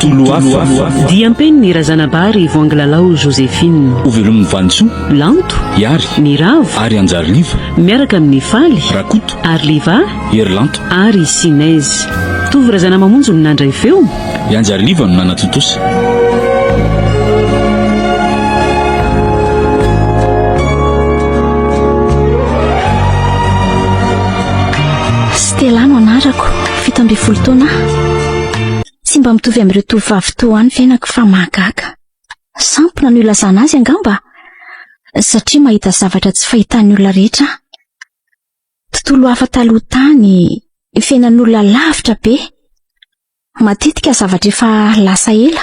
Tontolo hafa. Diam-penin'i Razanabary Voangilalao Joséphine. Hovelomin'i Vanintsoa. Lanto. Iary. Niravo. Ary Anjariliva. Miaraka amin'i Faly. Rakoto. Ary Liva. Herilanto. Ary Sinèse. Tovo Razanamamonjy no nandray feo. I Anjariliva no nanatontosa. Stella no anarako, 17 taona aho. Tsy mba mitovy amin'ireo tovovavy toa ahy ny fiainako fa mahagaga. Sampona no ilazana azy angamba, satria mahita zavatra tsy fahitan'ny olona rehetra aho. Tontolo hafa taloha tany, fiainan'olona lavitra be. Matetika zavatra efa lasa ela.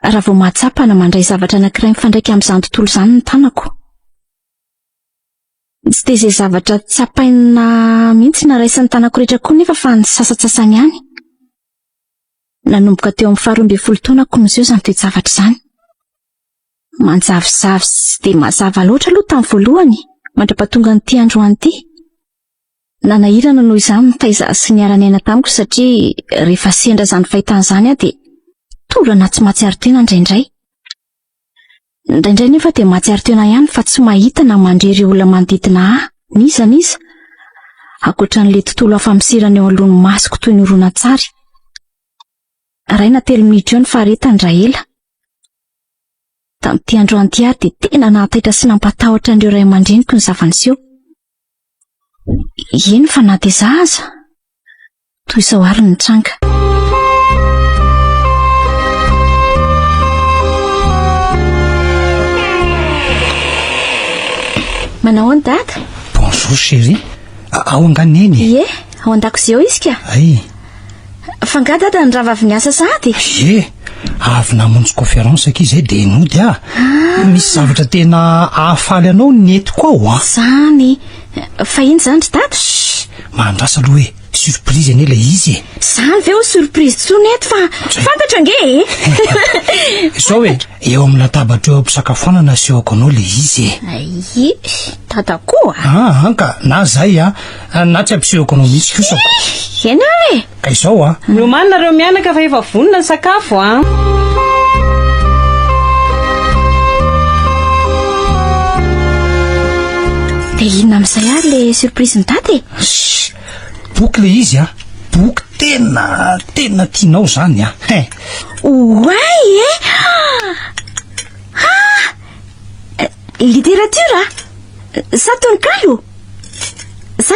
Raha vao mahatsapa na mandray zavatra anankiray mifandraika amin'izany tontolo izany ny tanako. Tsy dia izay zavatra tsapaina mihitsy na raisin'ny tanako rehetra koa nefa fa ny sasantsasany ihany. Nanomboka teo amin'ny faharoa ambin'ny folo taonako no niseho izany toe-javatra izany. Manjavozavo sy tsy dia mazava loatra aloha tamin'ny voalohany, mandra-pahatongan'ity androany ity. Nanahirana noho izany nitaiza sy niara-niaina tamiko satria rehefa sendra izany fahitana izany aho dia torana tsy mahatsiaro tena indraindray. Indraindray nefa dia mahatsiaro tena ihany fa tsy mahita na mandre ireo olona manodidina ahy, n'iza n'iza, ankoatra an'ilay tontolo hafa misirana eo alohan'ny masoko toy ny horonantsary. Iray na telo minitra eo ny faharetany raha ela. Tamin'ity androany ity ary dia tena nahataitra sy nampatahotra an'ireo ray aman-dreniko ny zava-niseho. Eny fa na dia za aza. Toy izao ary ny tranga. Manao ahoana dada? Bonjour chérie. Ao angaha neny? Ie, ao an-dakozia ao izy ka. Ay. Fa angaha dada nirava avy niasa sahady? Ie, avy namonjy conférence akia izay dia nody aho. Ah. Misy zavatra tena ahafaly anao ny entiko ao an. Zany. Fa ino zany ry dada? Shh, mahandrasa aloha e. Surprise anie ilay izy e. Zany ve ho surprise tsony eto fa fantatra ange e. Izao e, eo amin'ny latabatra eo am-pisakafoanana asehoko anao ilay izy e. Ay, dada koa. Ah, an ka, na zay a, na tsy ampisehoko anao mihitsy kosa ko. Eny ary e. Ka izao a. Miomàna nareo mianaka fa efa vonona ny sakafo a. Dia inona amin'izay ary le surprise-n'i dada e? Shh, boky le izy a, boky tena tena tianao zany a. Hein. Oay e! Ah! Littérature? Sa tononkalo? Sa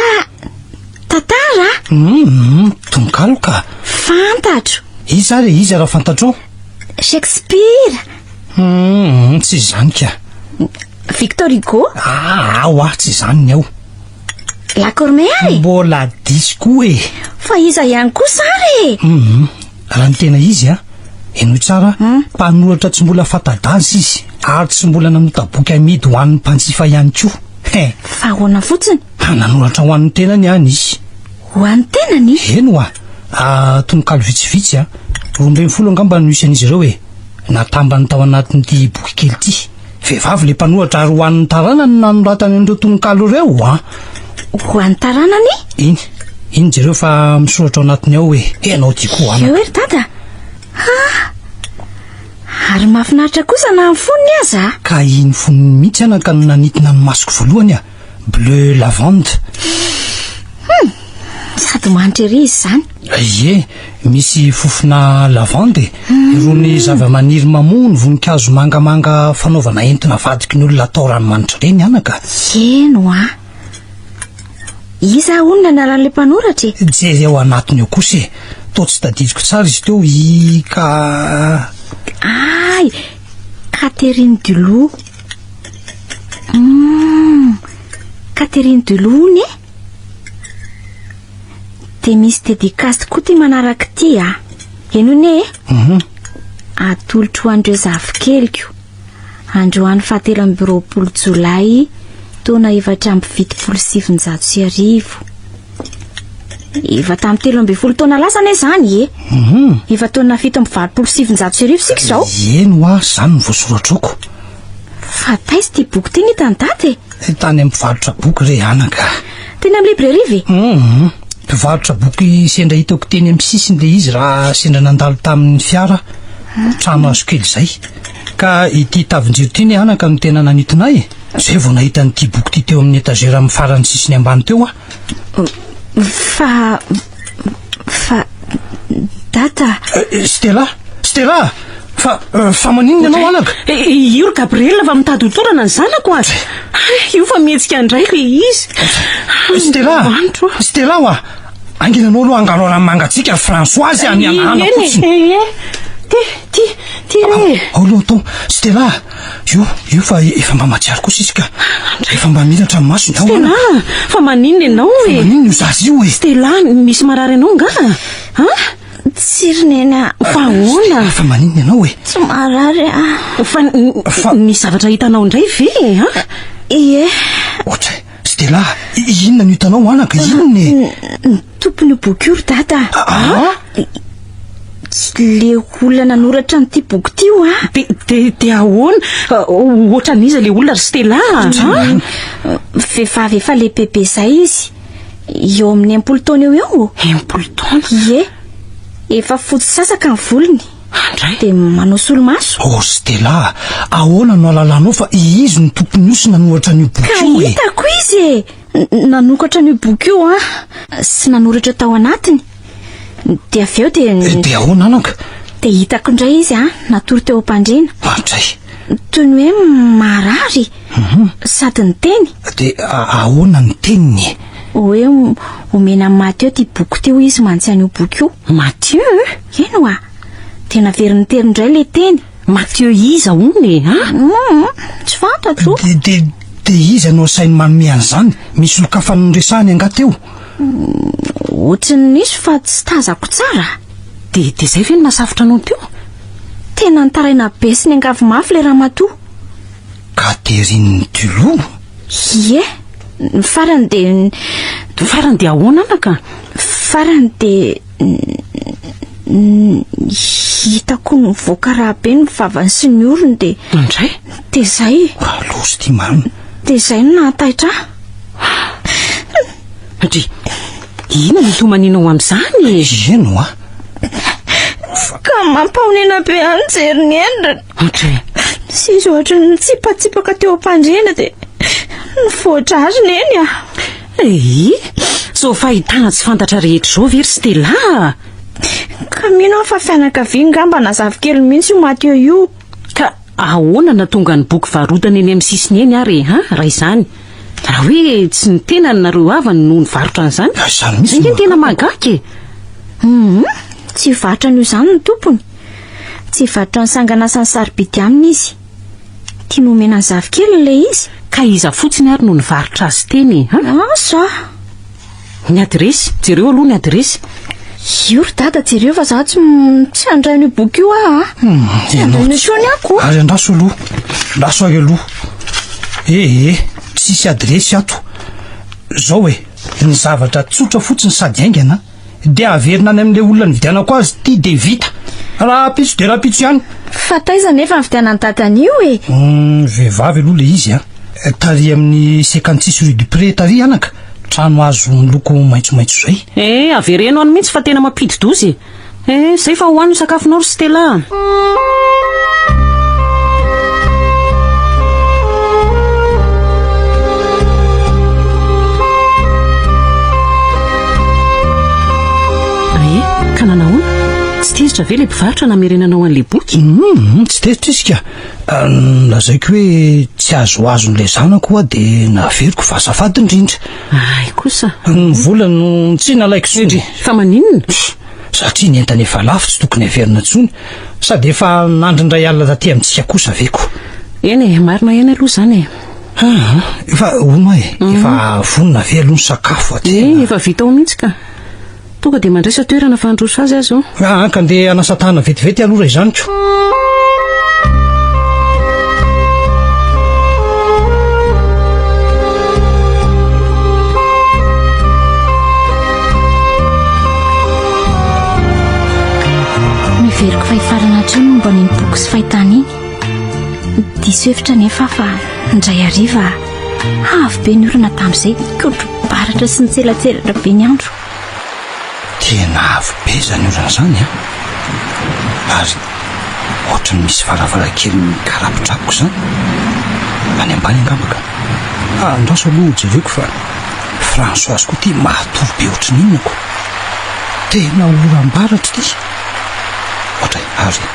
tantara? Hum, tononkalo ka. Fantatro. Iza ary iza raha fantatrao? Shakespeare. Hum, tsy izany ka. Victor Hugo. Ah, ao ah, tsy izany ny ao. La Corneille ary? Mbola diso koa e. Fa iza ihany kosa ary e? Hum, raha ny tena izy a, henoy tsara, mpanoratra tsy mbola fanta-daza izy ary tsy mbola nanota boky amidy ho an'ny mpanjifa ihany koa. He. Fa ahoana fotsiny? Ha, nanoratra ho an'ny tenany ihany izy. Ho an'ny tenany? Eny hoa, ah, tononkalo vitsivitsy a, 12 angamba no isan'izy ireo e, natambany tao anatin'ity boky kely ity. Vehivavy ilay mpanoratra ary ho an'ny taranany no nanoratany an'ireo tononkalo ireo an! Ho an'ny taranany? Iny, iny jereo fa misoratra ao anatiny ao hoe ianao ity koa anaka. Eo ery dada! Ha! Ary mahafinaritra kosa na ny fonony aza! Ka iny fonony mihitsy anaka no nanintona ny masoko voalohany a! Bleu lavande. Hum! Sady manitra ery izy izany. Ie, misy fofona lavande e. Irony zava-maniry mamoa ny voninkazo mangamanga fanaovana entona avadiky ny olona atao ranomanitra ireny anaka. Eny hoa. Iza hono ny anaran'ilay mpanoratra e? Jereo anatiny ao kosa e. Toa tsy tadidiko tsara izy teo i ka... Ay! Catherine Dulot. Hum, Catherine Dulot hono e? Dia misy dédicace koa ity manaraka ity a. Henoy ne e. Mhm. Atolotro ho an'ireo zafikeliko. Androany fahatelo 23 jolay taona 1974. Efa tamin'ny 13 taona lasa anie izany e. Mhm. Efa taona 1987 isika izao. Eny hoa, izany no voasoratroko. Fa taiza ity boky ity ny hitan'i dada e? Tany amin'ny mpivarotra boky re anaka. Teny amin'ny librairie ve? Mhm. Mpivarotra boky sendra hitako teny amin'ny sisiny le izy raha sendra nandalo tamin'ny fiara aho. Trano hazo kely izay. Ka ity tavin-jiro ity ne anaka no tena nanintona ahy e. Izay vao nahita an'ity boky ity teo amin'ny étagère amin'ny farany sisiny ambany teo aho. Fa fa dada. Eh, Stella, Stella! Fa fa maninona ianao anaka? Io ry Gabriel fa mitady ho torana ny zanako aza. Io fa mihetsika indray le izy. Stella! Stella oa! Aingana ianao aloha angano rano mangatsiaka ry Françoise any anahana fotsiny. Ty, ty, ty re. Ao aloha atao. Stella, io, io fa efa mba mahatsiaro kosa izy ka. Efa mba miratra ny masony. Ao Stella, fa maninona ianao e? Fa maninona io zaza io e? Stella, misy marary anao angaha? Ha? Tsy ry neny a. Fa ahoana? Fa maninona ianao e? Tsy marary aho. Fa nisy zavatra hitanao indray ve e? Ha? Ie. Ohatra e, Stella, inona no hitanao anaka? Inona e? Ny tompon'io boky io ry dada. Ah? Le olona nanoratra an'ity boky ity io a. De de de ahoana? Ohatran'iza le olona ry Stella? Ha? Vehivavy efa lehibebe izay izy. Eo amin'ny 60 taona eo eo. 60 taona? Ie. Efa fotsy sasaka ny volony. Andray. Dia manao solomaso. Oh Stella, ahoana no ahalalanao fa izy no tompon'ny osy nanoratra an'io boky io e? Ka hitako izy e! Nanokatra an'io boky io an, sy nanoratra tao anatiny. Dia avy eo dia. Dia ahoana anaka? Dia hitako indray izy an, natory teo am-pandriana. Andray. Toy ny hoe marary. Sady niteny. Dia ahoana ny teniny e? Hoe omena an'i Mathieu ity boky ity hoy izy mantsy an'io boky io. Mathieu? Eny oa. Dia naveriny telo indray ilay teny. Mathieu iza hono e? Ha? Hum, tsy fantatro. Dia dia dia iza no asainy manome an'izany? Misy olon-kafa noresahany angaha teo? Ohatry ny nisy fa tsy tazako tsara. Dia dia izay ve no nahasafotra anao teo? Tena nitaraina be sy niangavy mafy ilay ramatoa. Catherine Dulot? Ie, ny farany dia... Ny farany dia ahoana anaka? Farany dia... Hitako nivoaka rà be ny vavany sy ny orony dia... Indray? Dia izay. Loza ity marina. Dia izay no nahataitra ahy. Ndry, inona no itomaninao amin'izany e? Ino a? Ka mampahonena be ahy nijery ny endriny. Ndry. Sy izy ohatry ny nitsipatsipaka teo am-pandriana dia nivoatra azy neny a. Eii, izao fahitana tsy fantatra rehetra izao ve ry Stella a? Ka mino aho fa fianakaviany ngamba na zafikely mihitsy io Mathieu io. Ka ahoana no nahatonga ny boky varotana eny amin'ny sisiny eny ary e, ha? Raha izany. Raha hoe tsy ny tenany na ireo havany no nivarotra an'izany. Raha izany mihitsy Izay ange no tena mahagaga e. Hum, tsy hivarotra an'io izany ny tompony. Tsy hivarotra ny sangan'asany sarobidy aminy izy. Tiany homena ny zafikeliny ilay izy. Ka iza fotsiny ary no nivarotra azy teny e, ha? Asa! Ny adiresy, jereo aloha ny adiresy. Io ry dada jereo fa za tsy tsy handray an'io boky io aho a. Tsy handray an'io intsony aho ko. Ary andraso aloha, andraso ary aloha. Eh eh, tsisy adiresy ato. Zao e, ny zavatra tsotra fotsiny sady haingana dia averina any amin'ilay olona nividianako azy ity dia vita. Rahampitso dia rahampitso ihany. Fa taiza nefa nividianan'i dada an'io e? Hum, vehivavy aloha ilay izy a. Tary amin'ny 56 rue du Pré tary anaka. Trano hazo miloko maitsomaitso izay. Eh, avereno any mihitsy fa tena mampidi-doza e. Eh, zay fa hohano ny sakafonao ry Stella a. Ae, ka nanahoana? Tsy tezitra ve ilay mpivarotra namerenanao an'ilay boky? Hum, tsy tezitra izy ka. Nolazaiko hoe tsy azoazon'ilay zanako ho'a dia naveriko fa azafady indrindra. Ay kosa. Ny vola no tsy nalaiko intsony. Fa maninona? Satria ny entana efa lafo tsy tokony haverina intsony. Sady efa nandry indray alina taty amintsika kosa ve ko. Eny e, marina ihany aloha izany e. Aa, efa hono e, efa vonona ve aloha ny sakafo aty? Ee, efa vita ao mihitsy ka. Tonga dia mandraisa toerana fa handroso azy aho izao. Aa, ka ndeha hanasa tanana vetivety aloha raha izany ko. Noheveriko fa hifarana hatreo ny momba an'iny boky sy fahitana iny. Diso hevitra anefa aho fa indray hariva, avy be ny orana tamin'izay, nikotro-baratra sy nitselatselatra be ny andro. Tena avo be izany orana izany an! Ary ohatran'ny misy varavarankely mikarapotrapoka izany. Any ambany angamba ka. Andraso aloha hojereko fa Françoise koa ity matory be ohatran'ny inona ko. Tena oram-baratra ity. Ohatray, ary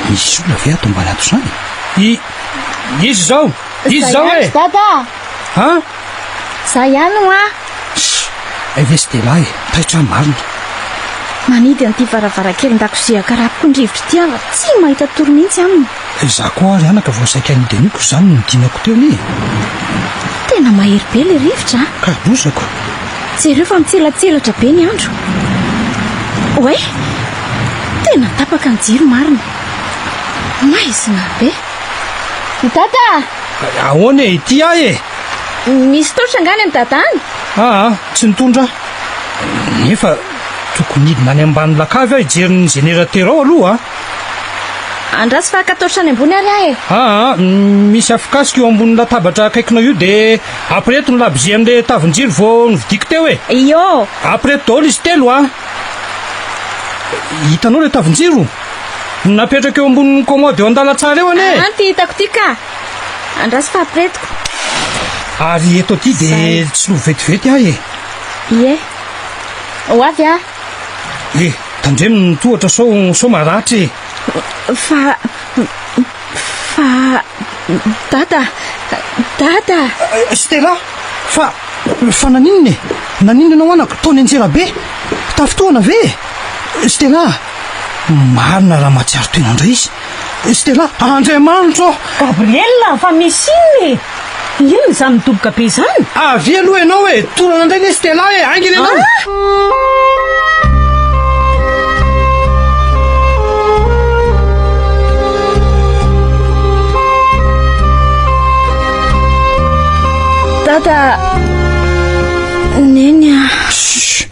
misy olona ve ato ambany ato izany? I, iza izao? Iza izao e? Dada! Ha? Za ihany hoa. Shh! Hay ve Stella e, taitra aho marina. Manidy an'ity varavarankelin-dakozia akarapoko ny rivotra ity aho fa tsy mahita tory mihitsy aminy. Za koa ary anaka vao saika hanidy an'io ko izany no nidinako teo anie e. Tena mahery be ilay rivotra a. Ka lozako. Jereo fa mitselatselatra be ny andro. Oay! Tena tapaka ny jiro marina. Maizina be. Dada! Ahoana e, ity aho e! Misy torche angaha any amin'i Dada any? Aa, tsy nitondra aho. Nefa tokony hidina any ambany lakavy aho hijery ny générateur ao aloha a! Andraso fa haka torche any ambony ary aho e! Aa, misy afokasika eo ambony latabatra akaikinao io dia ampireto ny labozia amin'ilay tavin-jiro vao novidiako teo e! Io! Ampireto daholo izy telo a! Hitanao ilay tavin-jiro? Napetraka eo ambonin'ny commode eo an-dalantsara eo anie. Ah, ty hitako ty ka. Andraso fa apiretiko. Ary eto aty dia tsy lo vetivety aho e. Ie. Ho avy aho. E, tandremo ny tohatra sao sao maratra e. Fa fa dada dada. Eh, Stella, fa fa naninona e? Naninona ianao anako? Toa nianjera be. Tafintohana ve e? Stella. Marina raha mahatsiaro tena indray izy. Stella, Andriamanitra ô! Gabriel, fa misy inona e? Inona izany midoboka be izany? Avia aloha ianao e! Torana indray anie Stella e! Haingana ianao! Dada, Neny a! Chut!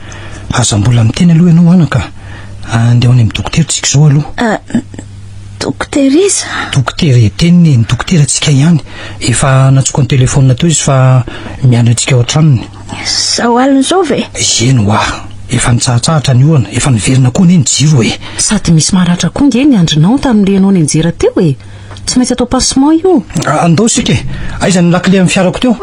Aza mbola miteny aloha ianao anaka. Andeha ho any amin'ny dokotera tsika izao aloha. Ah, dokotera iza? Dokotera Etienne e, ny dokotera tsika ihany. Efa nantsoiko an-telefaonina teo izy fa miandry antsika ao an-tranony. Izao alina izao ve? Eny hoa, efa nitsahatsahatra ny orana, efa niverina koa anie ny jiro e. Sady misy maratra koa nge ny andrinao tamin'ilay ianao nianjera teo e. Tsy maintsy atao pansement io. Andao isika e. Aiza ny lakile amin'ny fiarako teo?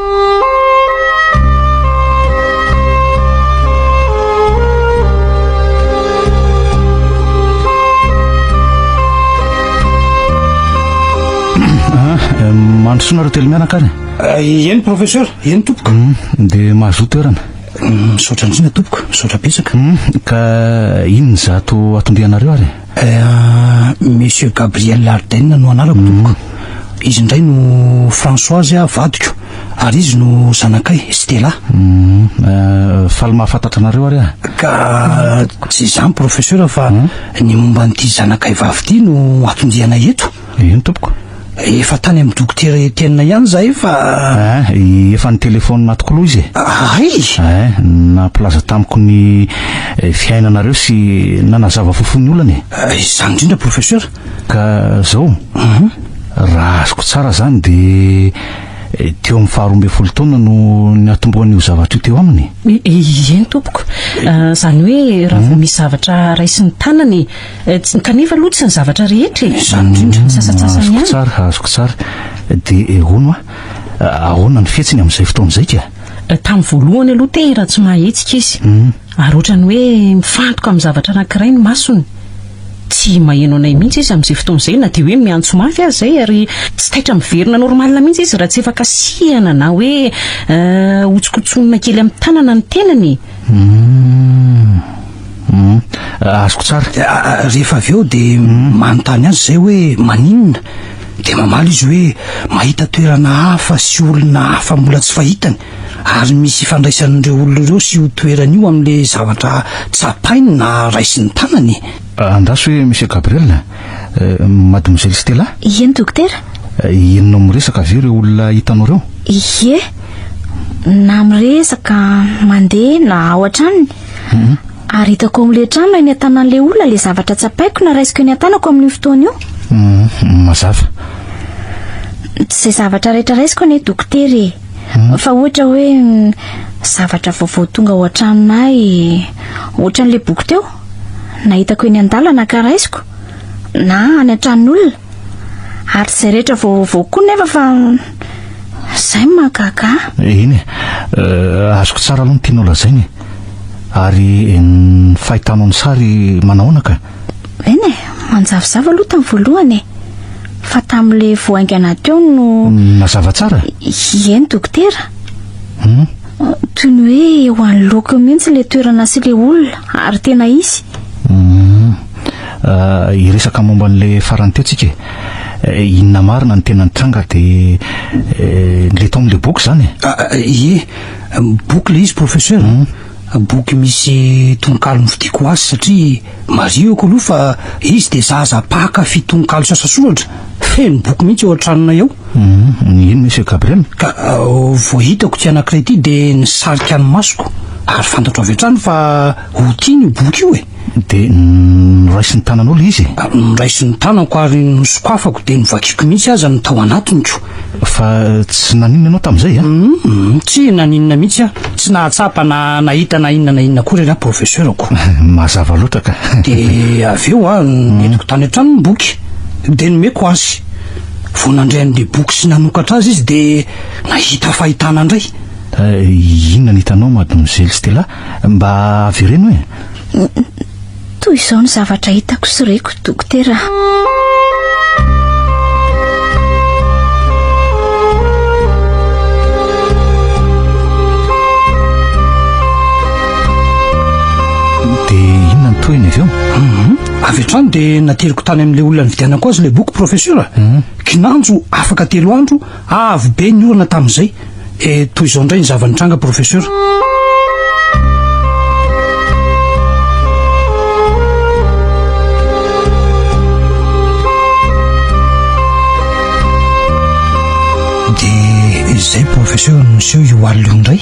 Ah, mandrosoa nareo telo mianaka ary. Eh, eny professeur, eny tompoko. Hmm, dia mahazoa toerana. Hmm, misaotra indrindra tompoko, misaotra betsaka. Hmm, ka inona izato atondianareo ary? Eh, Monsieur Gabriel Arden no anarako tompoko. Izy indray no Françoise vadiko ary izy no zanakay Stella. Mm, eh, faly mahafantatra anareo ary aho. Ka tsy izany professeur fa ny momba an'ity zanakay vavy ity no atondianay eto. Eny tompoko. Efa tany amin'ny dokotera Etienne ihany izahay fa... Eh, efa nitelefaonina ato koloha izy e. Hay! Eh, nampilaza tamiko ny eh, fiainanareo sy nanazava fofo ny olana e. Eh, izany indrindra professeur. Ka zao, mhm. raha azoko tsara zany de eh, teo amin'ny faharoa ambin'ny folo taona no niatombohan'io zavatra io teo aminy. Eny tompoko, izany hoe raha vao mhm. misy zavatra raisin'ny tanany Eh, kanefa aloha tsy ny zavatra rehetra e. Izany indrindra. Ny sasantsasany Azoko ihany. tsara, azoko tsara. Dia eh, hono a, ahoana ny fihetsiny amin'izay fotoana izay ka? Eh, Tamin'ny voalohany aloha tena tsy mahahetsika izy. Ary ohatran'ny hoe mifantoka amin'ny zavatra anankiray ny masony. Tsy maheno anay mihitsy izy amin'izay fotoana izay na dia hoe miantso mafy aza izay ary tsy taitra miverina normal mihitsy izy raha tsy efa kasihana na hoe eh, hotsokotsonina kely amin'ny tanana ny tenany e. Hum, azoko tsara. Rehefa avy eo dia manontany azy izay hoe maninona? Dia mamaly izy hoe mahita toerana hafa sy olona hafa mbola tsy fahitany ary misy ifandraisan'ireo olona ireo sy io toerana io amin'ilay zavatra tsapainy na raisin'ny tanany. Andraso hoe Monsieur Gabriel, Mademoiselle Stella? Eny dokotera. Henonao miresaka ve ireo olona hitanao ireo? Ie, na miresaka, mandeha na ao an-tranony. Ary hitako ao amin'ilay trano na eny an-tanan'ilay olona ilay zavatra tsapaiko na raisiko eny an-tanako amin'io fotoana io. Mazava. Tsy izay zavatra rehetra raisiko anie dokotera e. Fa ohatra hoe mm, Zavatra vaovao tonga ao an-tranonay ohatran'ilay boky teo, na hitako eny an-dalana ka raisiko, na any an-tranon'olona. Ary tsy izay rehetra vaovao koa nefa fa izay no mahagaga ahy. Eny e, azoko tsara aloha ny tianao lazaina e. Ary ny fahitanao ny sary manahoana ka? Eny e, manjavozavo aloha tamin'ny voalohany e. Fa tamin'ilay vao haingana teo no... Mazava tsara? Eny dokotera. Hmm? Toy ny hoe eo anoloako eo mihitsy ilay toerana sy ilay olona ary tena izy. Hmm. Uh, hiresaka momba an'ilay farany teo tsika e. Eh, inona marina ny tena nitranga dia eh, le tao amin'ilay boky izany e? Ah, ah, ie, boky ilay izy professeur. Hmm. Boky misy tononkalo nofidiako ho azy satria marihiko aloha fa izy dia zaza mpankafy tononkalo sy asa soratra, feno boky mihitsy ao an-tranonay ao. Ino Monsieur Gabriel? Ka vao hitako ity anankiray ity dia nisarika ny masoko ary fantatro avy hatrany fa ho tiany io boky io e! Dia noraisin'ny tananao ilay izy e? Noraisin'ny tanako ary nosokafako dia novakiko mihitsy aza ny tao anatiny ko. Fa tsy naninona ianao tamin'izay a? Hum, tsy naninona mihitsy aho. Tsy nahatsapa na nahita na inona na inona akory ialahy professeur-ko. Mazava loatra ka. Dia avy eo aho nentiko tany an-trano ny boky. Dia nomeko azy. Vao nandray an'ilay boky sy nanokatra azy izy dia nahita fahitana indray. Inona no hitanao mademoiselle Stella? Mba avereno e! Toy izao ny zavatra hitako sy reko, dokotera. Dia inona ny tohiny avy eo? Mhm. Avy hatrany dia nateriko tany amin'ilay olona nividianako azy ilay boky, profesora. Mhm. Kinanjo afaka telo andro, avo be ny orana tamin'izay. E, toy izao indray ny zava-nitranga, Professeur. Dia izay, Professeur, no niseho io alina io indray.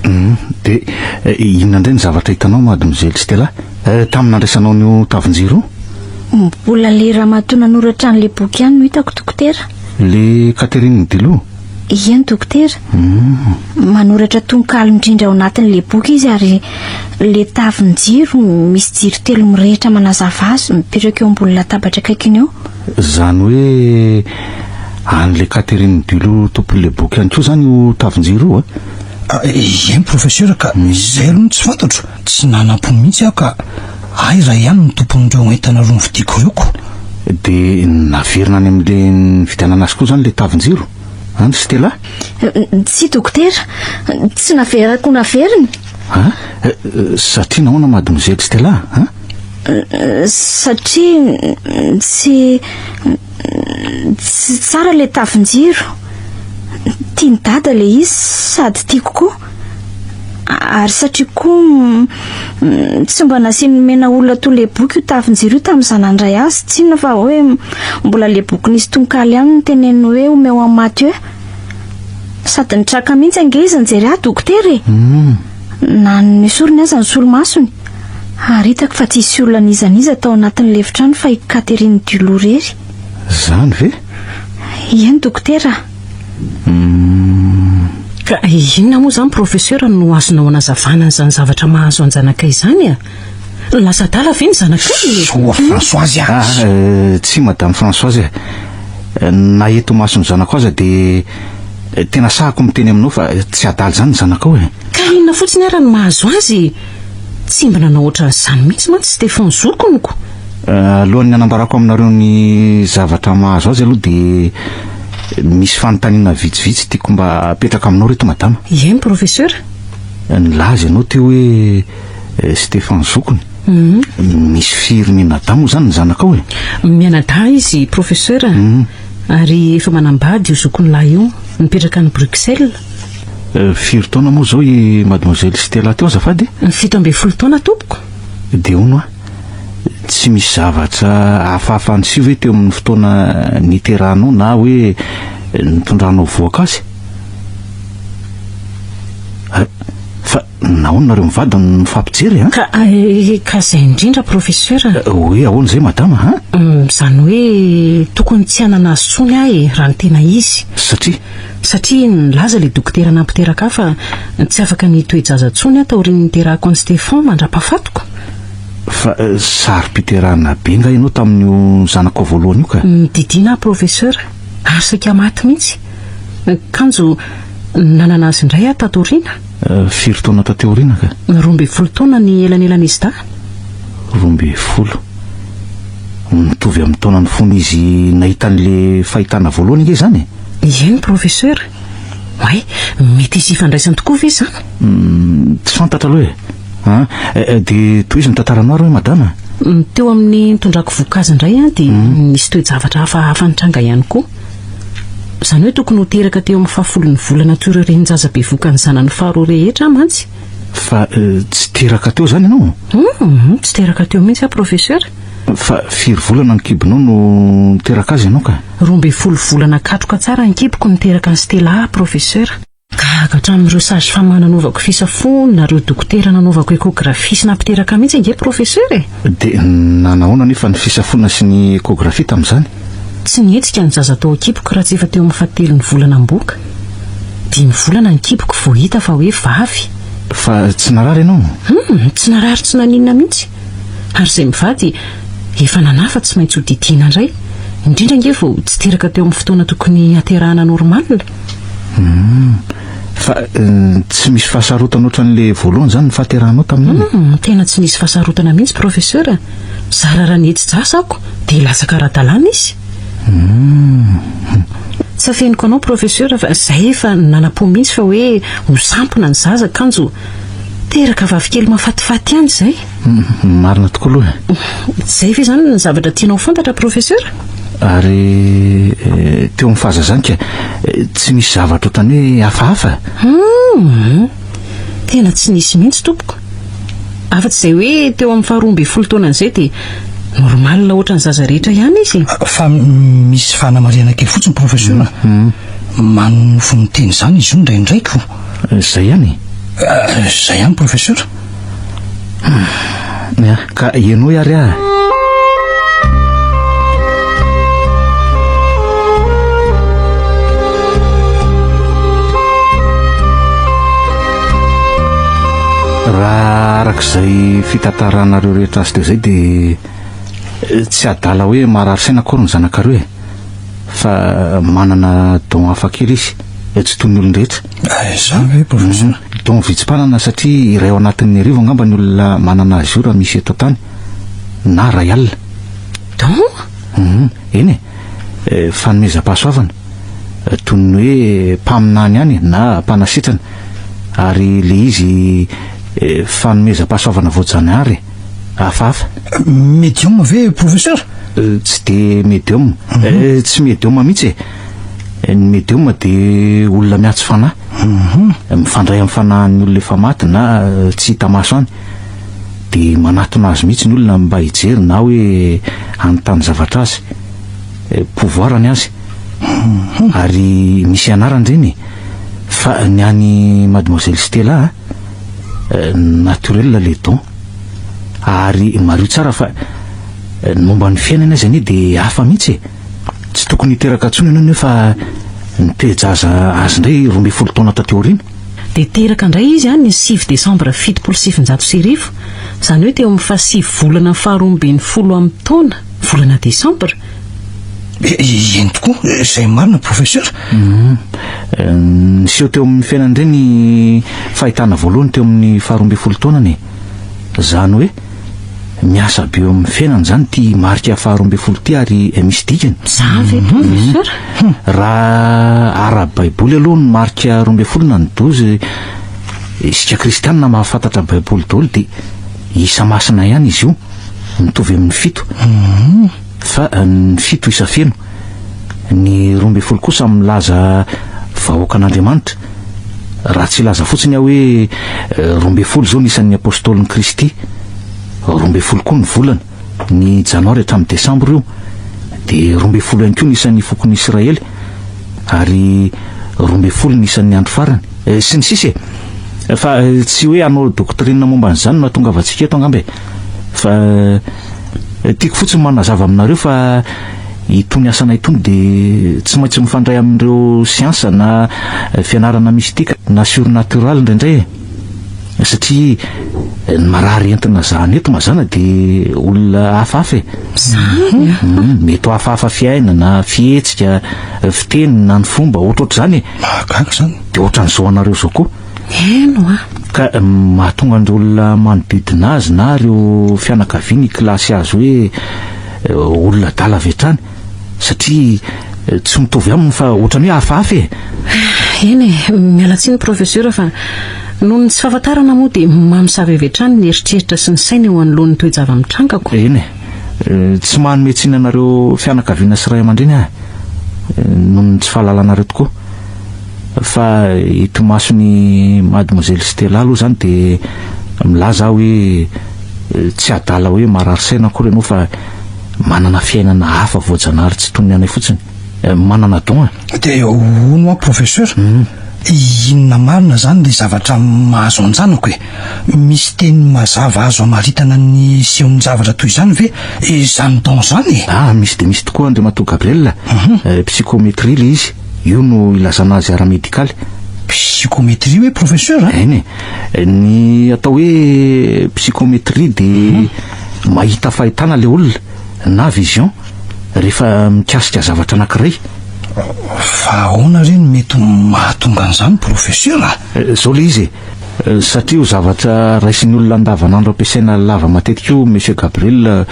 Hum, dia eh, inona indray ny zavatra hitanao, Mademoiselle Stella, eh, tamin'ny nandraisanao an'io tavin-jiro io? Mbola le ramatoa nanoratra an'ilay boky ihany no hitako, Dokotera. Le Catherine Delot? Eny dokotera. Manoratra tononkalo indrindra ao anatin'ilay boky izy ary ilay tavin-jiro misy jiro telo mirehitra manazava azy mipetraka eo ambony latabatra akaikiny eo. Izany hoe an'ilay Catherine Dulot tompon'ilay boky ihany koa izany io tavin-jiro io a? Eny professeur ka izay aloha no tsy fantatro. Tsy nanam-po mihitsy aho ka ahy iray ihany no tompon'ireo entana roa novidiako ireo ko. Dia naverina any amin'ilay nividianana azy koa izany ilay tavin-jiro? An, Stella? Tsia dokotera, tsy naverako naveriny. An? Satria nahoana mademoiselle Stella? An? Satria tsy tsy tsara ilay tavin-jiro. Tian'i Dada ilay izy sady tiako koa. Ary satria koa tsy mba nasiany nomena olona toa ilay boky io tavin-jiro io tamin'izaho nandray azy, tsy inona fa hoe mbola ilay boky nisy tononkalo ihany no teneniny hoe omeo an'i Mathieu. Sady nitraka mihitsy ange izy nijery ahy dokotera e! Na nesoriny aza ny solomasony. Ary hitako fa tsisy olona n'iza n'iza tao anatin'ilay efitrano fa i Catherine Dulot irery. Izany ve? Eny dokotera a! Humm. Ka inona moa izany professeur no azonao anazavana an'izany zavatra mahazo an-janakay izany a? Lasa adala ve ny zanakay e? Soa Françoise a! Ah, tsia madame Françoise e. Na eto imason'ny zanako aza dia tena sahako miteny aminao fa tsy adala izany ny zanakao e. Ka inona fotsiny ara no mahazo azy e? Tsy mba nanao ohatran'izany mihitsy mantsy Stéphane zokiny ko. Alohan'ny hanambarako aminareo ny zavatra mahazo azy aloha dia misy fanontaniana vitsivitsy tiako mba apetraka aminao reto madama. Eny professeur. Nilaza ianao teo hoe Stéphane zokiny. Misy firy mianadahy moa izany ny zanakao e? Mianadahy izy professeur. Ary efa manambady io zokiny lahy io, mipetraka any Bruxelles. Firy taona moa izao i mademoiselle Stella teo azafady? 17 taona tompoko. Dia hono hoa, tsy misy zavatra hafahafa niseho ve teo amin'ny fotoana niterahanao na hoe nitondranao vohoka azy? Fa nahoana nareo mivady no mifampijery an? Ka ka izay indrindra professeur. Hoe ahoana izay madama an? Izany hoe tokony tsy hanana azy intsony aho e, raha ny tena izy. Satria? Satria nilaza ilay dokotera nampiteraka ahy fa tsy afaka ny hitoe-jaza intsony aho taorian'ny niterahako an'i Stefan mandra-pahafatiko. Fa saro-piterahana be nga ianao tamin'io zanakao voalohany io ka? Nodidiana aho professeur, ary saika maty mihitsy. Kanjo nanana azy indray aho tato aoriana. Firy taona taty aoriana ka? 12 taona ny elanelan'izy dahy. 12. Mitovy amin'ny taonany fony izy nahita an'le fahitana voalohany ange izany e? Eny professeur. Oay, mety hisy ifandraisany tokoa ve izany? Tsy fantatra aloha e. An, dia tohizo ny tantaranao ary hoe madama. Teo amin'ny nitondrako vohoka azy indray an, dia nisy toe-javatra hafahafa nitranga ihany koa. Izany hoe tokony ho teraka teo amin'ny fahafolon'ny volana toy ireo renin-jaza bevohoka ny zanany faharoa rehetra aho mantsy. Fa tsy teraka teo izany ianao? Hum, tsy teraka teo mihitsy aho professeur. Fa firy volana ny kibonao no niteraka azy ianao ka? 12 volana katroka tsara ny kiboko niteraka an'i Stella aho professeur. Gaga hatramin'ireo sage femme nanaovako fisafoana, ireo dokotera nanaovako échographie sy nampiteraka mihitsy ange professeur e! Dia nanahoana anefa ny fisafoana sy ny échographie tamin'izany? Tsy nihetsika ny zaza tao an-kiboko raha tsy efa teo amin'ny fahatelon'ny volana ambohoka. Dimy volana ny kiboko vao hita fa hoe vavy. Fa tsy narary ianao? Hum, tsy narary tsy naninona mihitsy. Ary izay mivady efa nanahy fa tsy maintsy ho didiana indray. Indrindra ange vao tsy teraka teo amin'ny fotoana tokony haterahana normal. Hum, fa tsy misy fahasarotana ohatran'ilay voalohany izany ny fahaterahanao tamin'iny? Hum, tena tsy nisy fahasarotana mihitsy professeur a. Zara raha nihetsi-jaza ako dia latsaka ara-dalàna izy. Hum. Tsy afeniko anao professeur fa izay efa nanam-po mihitsy fa hoe ho sampona ny zaza kanjo teraka vavikely mahafatifaty ihany izay. Marina tokoa aloha e. Izay ve izany ny zavatra tianao ho fantatra professeur? Ary teo amin'ny fahazazany ka tsy nisy zavatra ohatran'ny hoe hafahafa? Hum, tena tsy nisy mihitsy tompoko. Afa-tsy izay hoe teo amin'ny faharoa ambin'ny folo taonany izay dia normal ohatran'ny zaza rehetra ihany izy. Fa misy fanamarihana kely fotsiny professeur a. Manonofy miteny izany izy io indraindray ko. Izay ihany e? Izay ihany professeur. Ya, ka henoy ary aho. Raha araka izay fitantaranareo rehetra azy teo izay dia tsy adala hoe marary saina akory ny zanakareo e. Fa manana don hafa kely izy, tsy toy ny olon-drehetra. Izany ve professeur? Don vitsy mpanana satria iray ao anatin'ny arivo angamba ny olona manana azy io raha misy eto an-tany, na iray alina. Don? Hum, eny e, fanomezam-pahasoavana, toy ny hoe mpaminany ihany na mpanasitrana, ary ilay izy fanomezam-pahasoavana voajanahary e. Hafahafa. Medium ve professeur? Tsy dia medium. Tsy medium mihitsy e. Ny medium dia olona miatso fanahy. Mifandray amin'ny fanahin'ny olona efa maty na tsy hita maso any. Dia manatona azy mihitsy ny olona mba hijery na hoe hanontany zavatra azy. Pouvoir ny azy. Ary misy anarany ireny e. Fa ny an'i Mademoiselle Stella, naturel le don. Ary mariho tsara fa ny momba ny fiainana aza anie dia hafa mihitsy e. Tsy tokony hiteraka intsony ianao nefa nite-jaza azy indray 12 taona taty aoriana. Dia teraka indray izy an, ny sivy desambra 1970, izany hoe teo amin'ny fahasivy volana faharoa ambin'ny folo amin'ny taona, volana desambra. Eny tokoa, izay marina professeur. Niseho teo amin'ny fiainany indray ny fahitana voalohany teo amin'ny faharoa ambin'ny folo taonany e. Izany hoe miasa be eo amin'ny fiainana izany ity marika faharoa ambin'ny folo ity ary misy dikany. Izany ve professeur? Raha ara-baiboly aloha ny marika 12 na ny douze, isika kristianina mahafantatra baiboly daholo dia isa masina ihany izy io, mitovy amin'ny fito. Fa ny fito isa feno. Ny 12 kosa milaza vahoakan'Andriamanitra. Raha tsy hilaza fotsiny aho hoe 12 izao ny isan'ny apostolin'i Kristy. 12 koa ny volana, ny janoary hatramin'ny desambra io. Dia 12 ihany koa ny isan'ny fokon'i Israely. Ary 12 ny isan'ny andro farany. Sy ny sisa e. Fa tsy hoe hanao doctrine momba an'izany no hahatongavantsika eto angamba e. Fa. Tiako fotsiny manazava aminareo fa itony asanay itony dia tsy maintsy mifandray amin'ireo siansa na fianarana mystique na surnaturale indraindray e. Satria ny marary entina zahana eto mazàna dia olona hafahafa e. Zany a? Mety ho hafahafa fiaina na fihetsika, fiteny na ny fomba, ohatrohatr'izany e. Mahagaga izany. Dia ohatran'izao anareo izao koa. Heno a! Ka mahatonga an'ireo olona manodidina azy na ireo fianakaviany hikilasy azy hoe olona adala avy hatrany satria tsy mitovy aminy fa ohatran'ny hoe hafahafa e! Eny e, miala tsiny Professeur fa noho ny tsy fahafantarana moa dia mamosavy avy hatrany ny eritreritra sy ny saina eo anoloan'ny toe-java-mitranga ko. Eny e, tsy manome tsiny anareo fianakaviana sy ray aman-dreny aho noho ny tsy fahalalanareo tokoa. Fa eto imason'i Mademoiselle Stella aloha izany dia milaza aho hoe tsy adala hoe marary saina akory ianao fa manana fiainana hafa voajanahary tsy toy ny anay fotsiny. Manana don e. Dia hono hoa Professeur, inona marina izany ilay zavatra mahazo an-janako e? Misy teny mazava azo amaritana ny sehon-javatra toy izany ve izany don izany e? Ah, misy dia misy tokoa Andriamatoa Gabriel. Psychométrie ilay izy. Io no ilazana azy ara-medikaly. Psychométrie hoe professeur a? Eny e. Ny atao hoe psychométrie dia mahita fahitana ilay olona na vision rehefa mikasika zavatra anankiray. Fa ahoana re no mety ho mahatonga an'izany professeur a? Izao ilay izy e. Satria io zavatra raisin'ny olona andavanandro ampiasaina lava matetika io Monsieur Gabriel,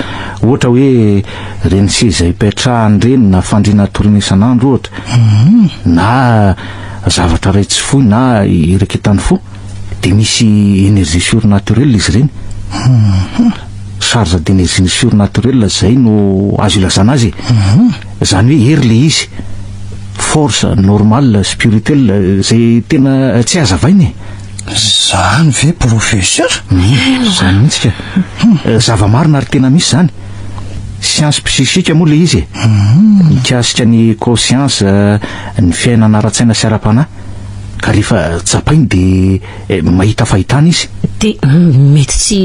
ohatra hoe ireny seza ipetrahany ireny na fandriana atoriana isan'andro ohatra, na zavatra iray tsy foy na iraketan'ny fo, dia misy énergie surnaturelle izy ireny. Charge d'énergie surnaturelle izay no azo ilazana azy e. Izany hoe hery ilay izy. Force normale spirituelle izay tena tsy hazavaina e. Zany ve professeur? Zany mihitsy ka. Zava-marina ary tena misy zany. Science psychique moa ilay izy e. Mikasika ny conscience, ny fiainana ara-tsaina sy ara-panahy. Ka rehefa tsapainy dia mahita fahitana izy. Dia mety tsy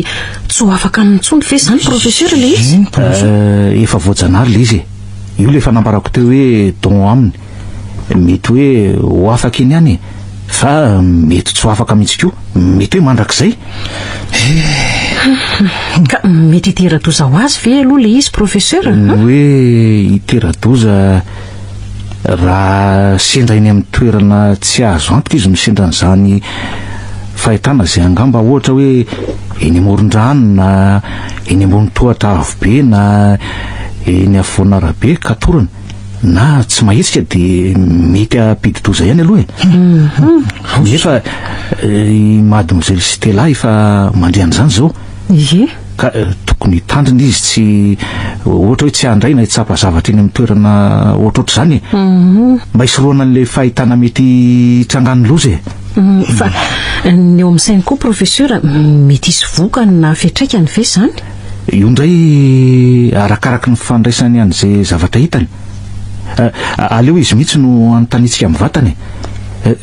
tsy ho afaka aminy intsony ve izany professeur ilay izy? Efa voajanahary ilay izy e. Io ilay efa nambarako teo hoe don aminy. Mety hoe ho afaka eny ihany e, fa mety tsy ho afaka mihitsy koa. Mety hoe mandrakizay. Ka mety hitera-doza ho azy ve aloha ilay izy professeur? Ny hoe hitera-doza raha sendra eny amin'ny toerana tsy azo antoka izy no sendra an'izany fahitana izay angamba ohatra hoe eny amoron-drano na eny ambony tohatra avo be na eny afovoan'arabe ka torana na tsy mahetsika dia mety hampidi-doza ihany aloha e. Nefa i Mademoiselle Stella efa mandre an'izany izao. Ie. Ka tokony hitandrina izy tsy ohatra hoe tsy handray na hitsapa zavatra eny amin'ny toerana ohatrohatr'izany e. Mba hisorohana an'ilay fahitana mety hitrangan'ny loza e. Fa ny eo amin'ny sainy koa professeur, mety hisy vokany na fiantraikany ve izany? Io indray arakaraky ny fandraisany an'izay zavatra hitany. Aleo izy mihitsy no anontaniantsika mivantana e.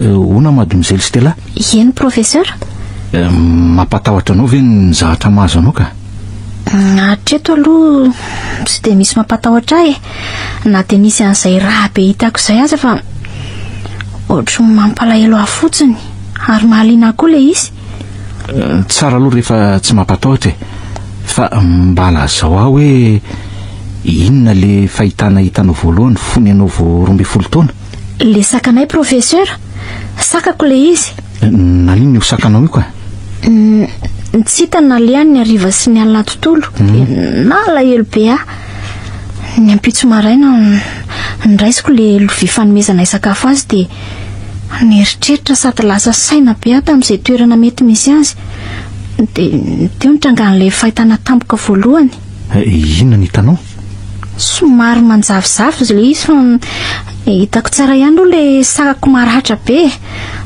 Hoana Mademoiselle Stella? Eny professeur. Mampatahotra anao ve ny zavatra mahazo anao ka? Hatreto aloha tsy dia misy mampatahotra ahy e. Na dia nisy an'izay raha be hitako izay aza fa ohatry ny mampalahelo ahy fotsiny ary mahaliana ahy koa ilay izy. Tsara aloha rehefa tsy mampatahotra e. Fa mba lazao ahy hoe inona le fahitana hitanao voalohany fony ianao vao 12 taona? Le sakanay professeur, sakako le izy. Naninona io sakanao io ka? Tsy hita nalehany ny hariva sy ny alina tontolo. Nalahelo be ahy. Ny ampitso maraina niraisiko le lovia fanomezanay sakafo azy dia nieritreritra sady lasa saina be aho tamin'izay toerana mety misy azy. Dia teo nitrangan'ilay fahitana tampoka voalohany. Inona no hitanao? Somary manjavozavo ilay izy fa hitako tsara ihany aloha ilay sakako maratra be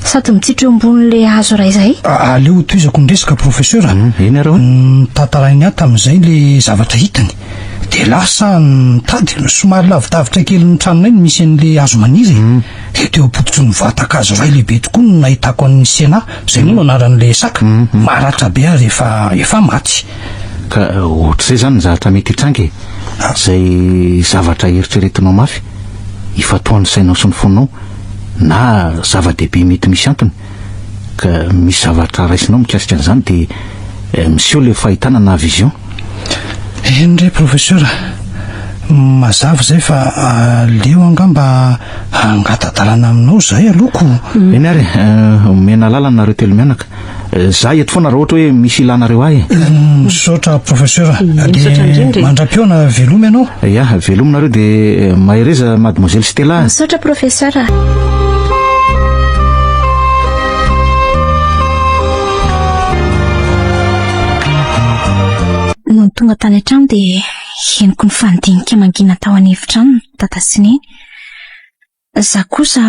sady mitsitra eo ambonin'ilay hazo iray izay. Aleo hotohizako ny resaka professeur a. Eny ary. Notantarainy ahy tamin'izay ilay zavatra hitany. Dia lasa aho nitady, somary lavidavitra kelin'ny tranonay no misy an'ilay hazo maniry e. Dia teo am-pototry ny vatan-kazo iray lehibe tokoa no nahitako an'i Sena, izay moa no anaran'ilay saka, maratra be ary efa efa maty. Ka ohatr'izay izany ny zavatra mety hitranga e. Izay zavatra eritreretinao mafy, ifantohan'ny sainao sy ny fonao, na zava-dehibe mety misy antony, ka misy zavatra raisinao mikasika an'izany dia miseho ilay fahitana na vision. Eny re professeur, mazava izay fa aleo angamba hangata-dalana aminao izahay aloha ko. Eny ary, omena alalana nareo telomianaka. Za eto foana raha ohatra hoe misy ilanareo ahy e. Misaotra professeur. Dia mandra-pihaona veloma ianao. Ya, veloma nareo dia mahereza mademoiselle Stella. Misaotra professeur. Nony tonga tany an-trano dia henoko nifandinika mangina tao an'efitrano dada sy neny. Za kosa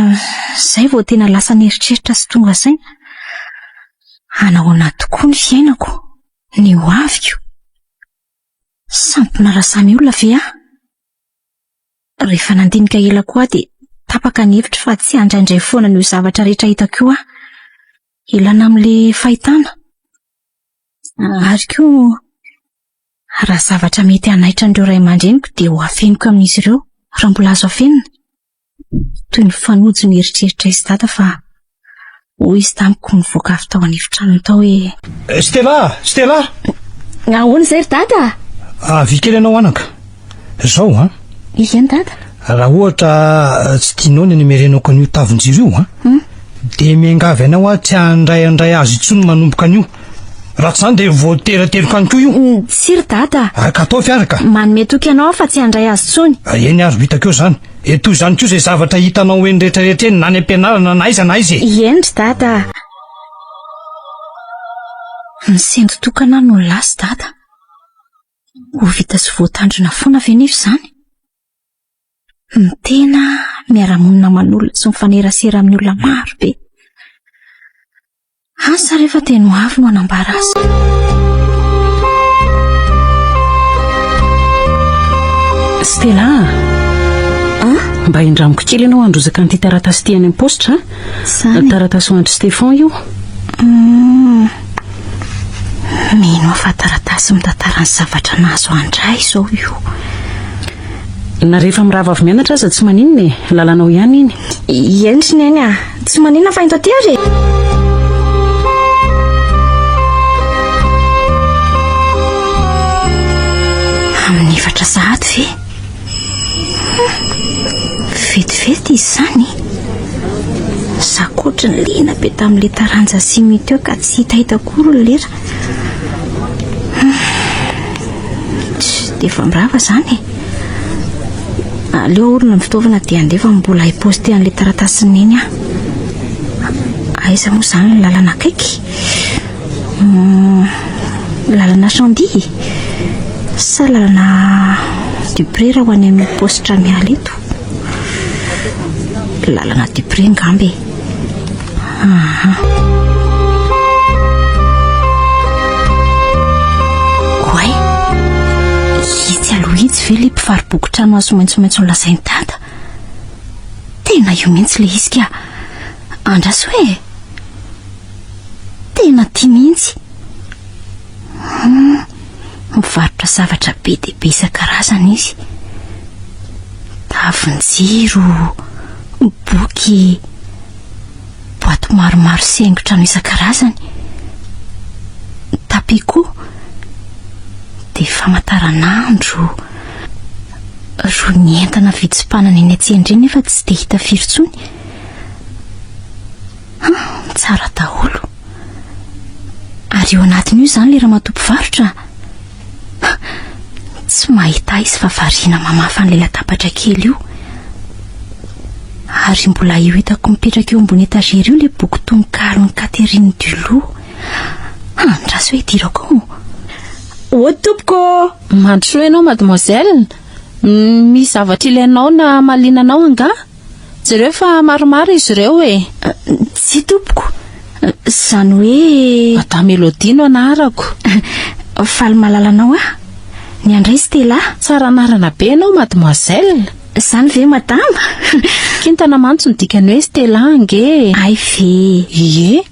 zay vao tena lasa nieritreritra sy tonga saina. Hanahoana tokoa ny fiainako, ny ho aviko? Sampona rasamy olona ve aho? Rehefa nandinika ela koa aho dia tapaka ny hevitro fa tsy handraindray foana an'io zavatra rehetra hitako io aho. Ilana amin'ilay fahitana. Ary koa Raha zavatra mety hanaitra an'ireo ray aman-dreniko dia ho afeniko amin'izy ireo raha mbola azo afenina. Toy ny fanojo ny eritreritray sy dada fa hoy izy tamiko nivoaka avy tao an'efitranony tao hoe. Eh, Stella! Stella! Ahoana izay ry dada? Avia kely ianao anaka. Izao an. Eny dada. Raha ohatra eh, tsy tianao ny hanemerenako an'io tavin-jiro io an, hmm? dia miangavy anao aho tsy handray handray azy intsony manomboka an'io. Raha tsy izany dia voaterateriko any koa io. Hmm, tsy ry dada. Araka ataovy araka. Manome toky anao aho fa tsy handray azy intsony. Ah, eny ary ho hitako eo izany. E toy izany koa izay zavatra hitanao eny rehetrarehetra eny na any am-pianarana na aiza na aiza e. Eny ry dada. Nisento tokana aho no lasa dada. Ho vita sy voatandrina foana ve nefa izany? Ny tena miara-monina aman'olona sy mifanerasera amin'ny olona maro be. Asa rehefa teny ho avy no hanambara azy. Stella a! Mba indramiko kely ianao handrozaka an'ity taratasy ity any amin'ny paositra a! Zany. Taratasy ho an-dry Stefan io. Hmm. Mino aho fa taratasy mitantara ny zavatra nahazo an-dray izao io. Na rehefa mirava avy mianatra aza tsy maninona e, lalanao ihany iny. Eny ry neny a, tsy maninona fa ento aty ary e. Amin'ny efatra sahady ve? Vetivety izy izany. Za koa ohatry ny liana be tamin'ilay taranja simia teo ka tsy hitahita akory ny lera. Tsy dia efa mirava izany e. Aleo aorina ny fitaovana dia andeha fa mbola hi-poster an'ilay taratasin'i Neny aho. Aiza moa izany ny lalana akaiky? Lalana Chandy sa lalana Dupré raha ho any amin'ny paositra miala eto? Lalana Dupré ngamba e. Aha. Oay, itsy aloha itsy ve ilay mpivaro-boky trano hazo maitsomaitso nolazain'i Dada? Tena io mihitsy ilay izy ka. Andraso e! Tena tia mihitsy. Hum, mivarotra zavatra be dia be isan-karazany izy. Tavin-jiro, boky, boaty maromaro sy haingon-trano isan-karazany. Tapis koa. Dia famantaranandro. Rony entana vidim-panana eny an-tsena ireny nefa tsy dia hita firy intsony. Hum, tsara daholo. Ary eo anatin'io izany ilay ramatoa mpivarotra? Tsy mahita ahy izy fa variana mamafa an'ilay latabatra kely io. Ary mbola io hitako mipetraka eo ambony étagère io ilay boky tononkalon'i Catherine Dulot. Andraso hoe hidirako ao. Ô tompoko! Mandrosoa ianao mademoiselle. Misy zavatra ilainao na mahaliana anao angaha? Jereo fa maromaro izy ireo e! Tsia tompoko, izany hoe... Madame Elodie no anarako. Faly mahalala anao aho. Ny andray Stella. Tsara anarana be ianao mademoiselle. Izany ve madama? Kintana mantsy no dikan'ny hoe Stella ange e. Hay ve. Ie.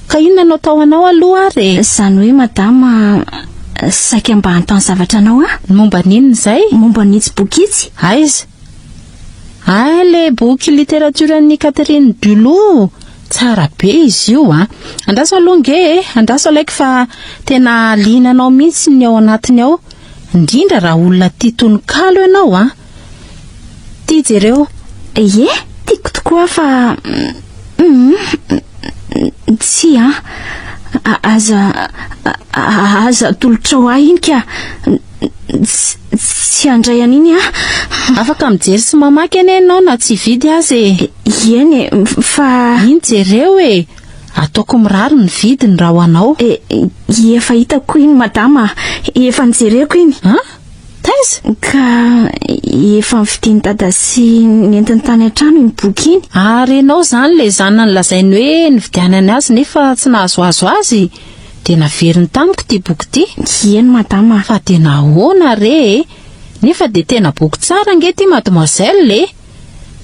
Ka inona no atao anao aloha ary e? Izany hoe madama... Saika mba hanontany zavatra anao aho. Momba ny inona izay? Momba an'itsy boky itsy. Aiza? Ah, ilay boky literatioran'i Catherine Dulot! Tsara be izy io an! Andraso aloha ange e! Andraso alaiko fa tena liana anao mihitsy ny ao anatiny ao, indrindra raha olona tia tononkalo ianao an! Ty jereo. Ie, tiako tokoa fa hum tsia an! Aza aza atolotrao ahy iny ka! Tsy handray an'iny aho. Afaka mijery sy mamaky anie ianao na tsy hividy aza e. Eny e, fa. Iny jereo e! Ataoko mirary ny vidiny raha ho anao. E, efa hitako iny madama, efa nijereko iny. An? Taiza? Ka efa nividian'i dada sy nentiny tany an-trano iny boky iny. Ary ianao izany ilay zanany lazainy hoe nividianany azy nefa tsy nahazoazo azy? Dia naveriny tamiko ity boky ity. Eny madama. Fa dia nahoana re e? Nefa dia tena boky tsara ange ity mademoiselle e!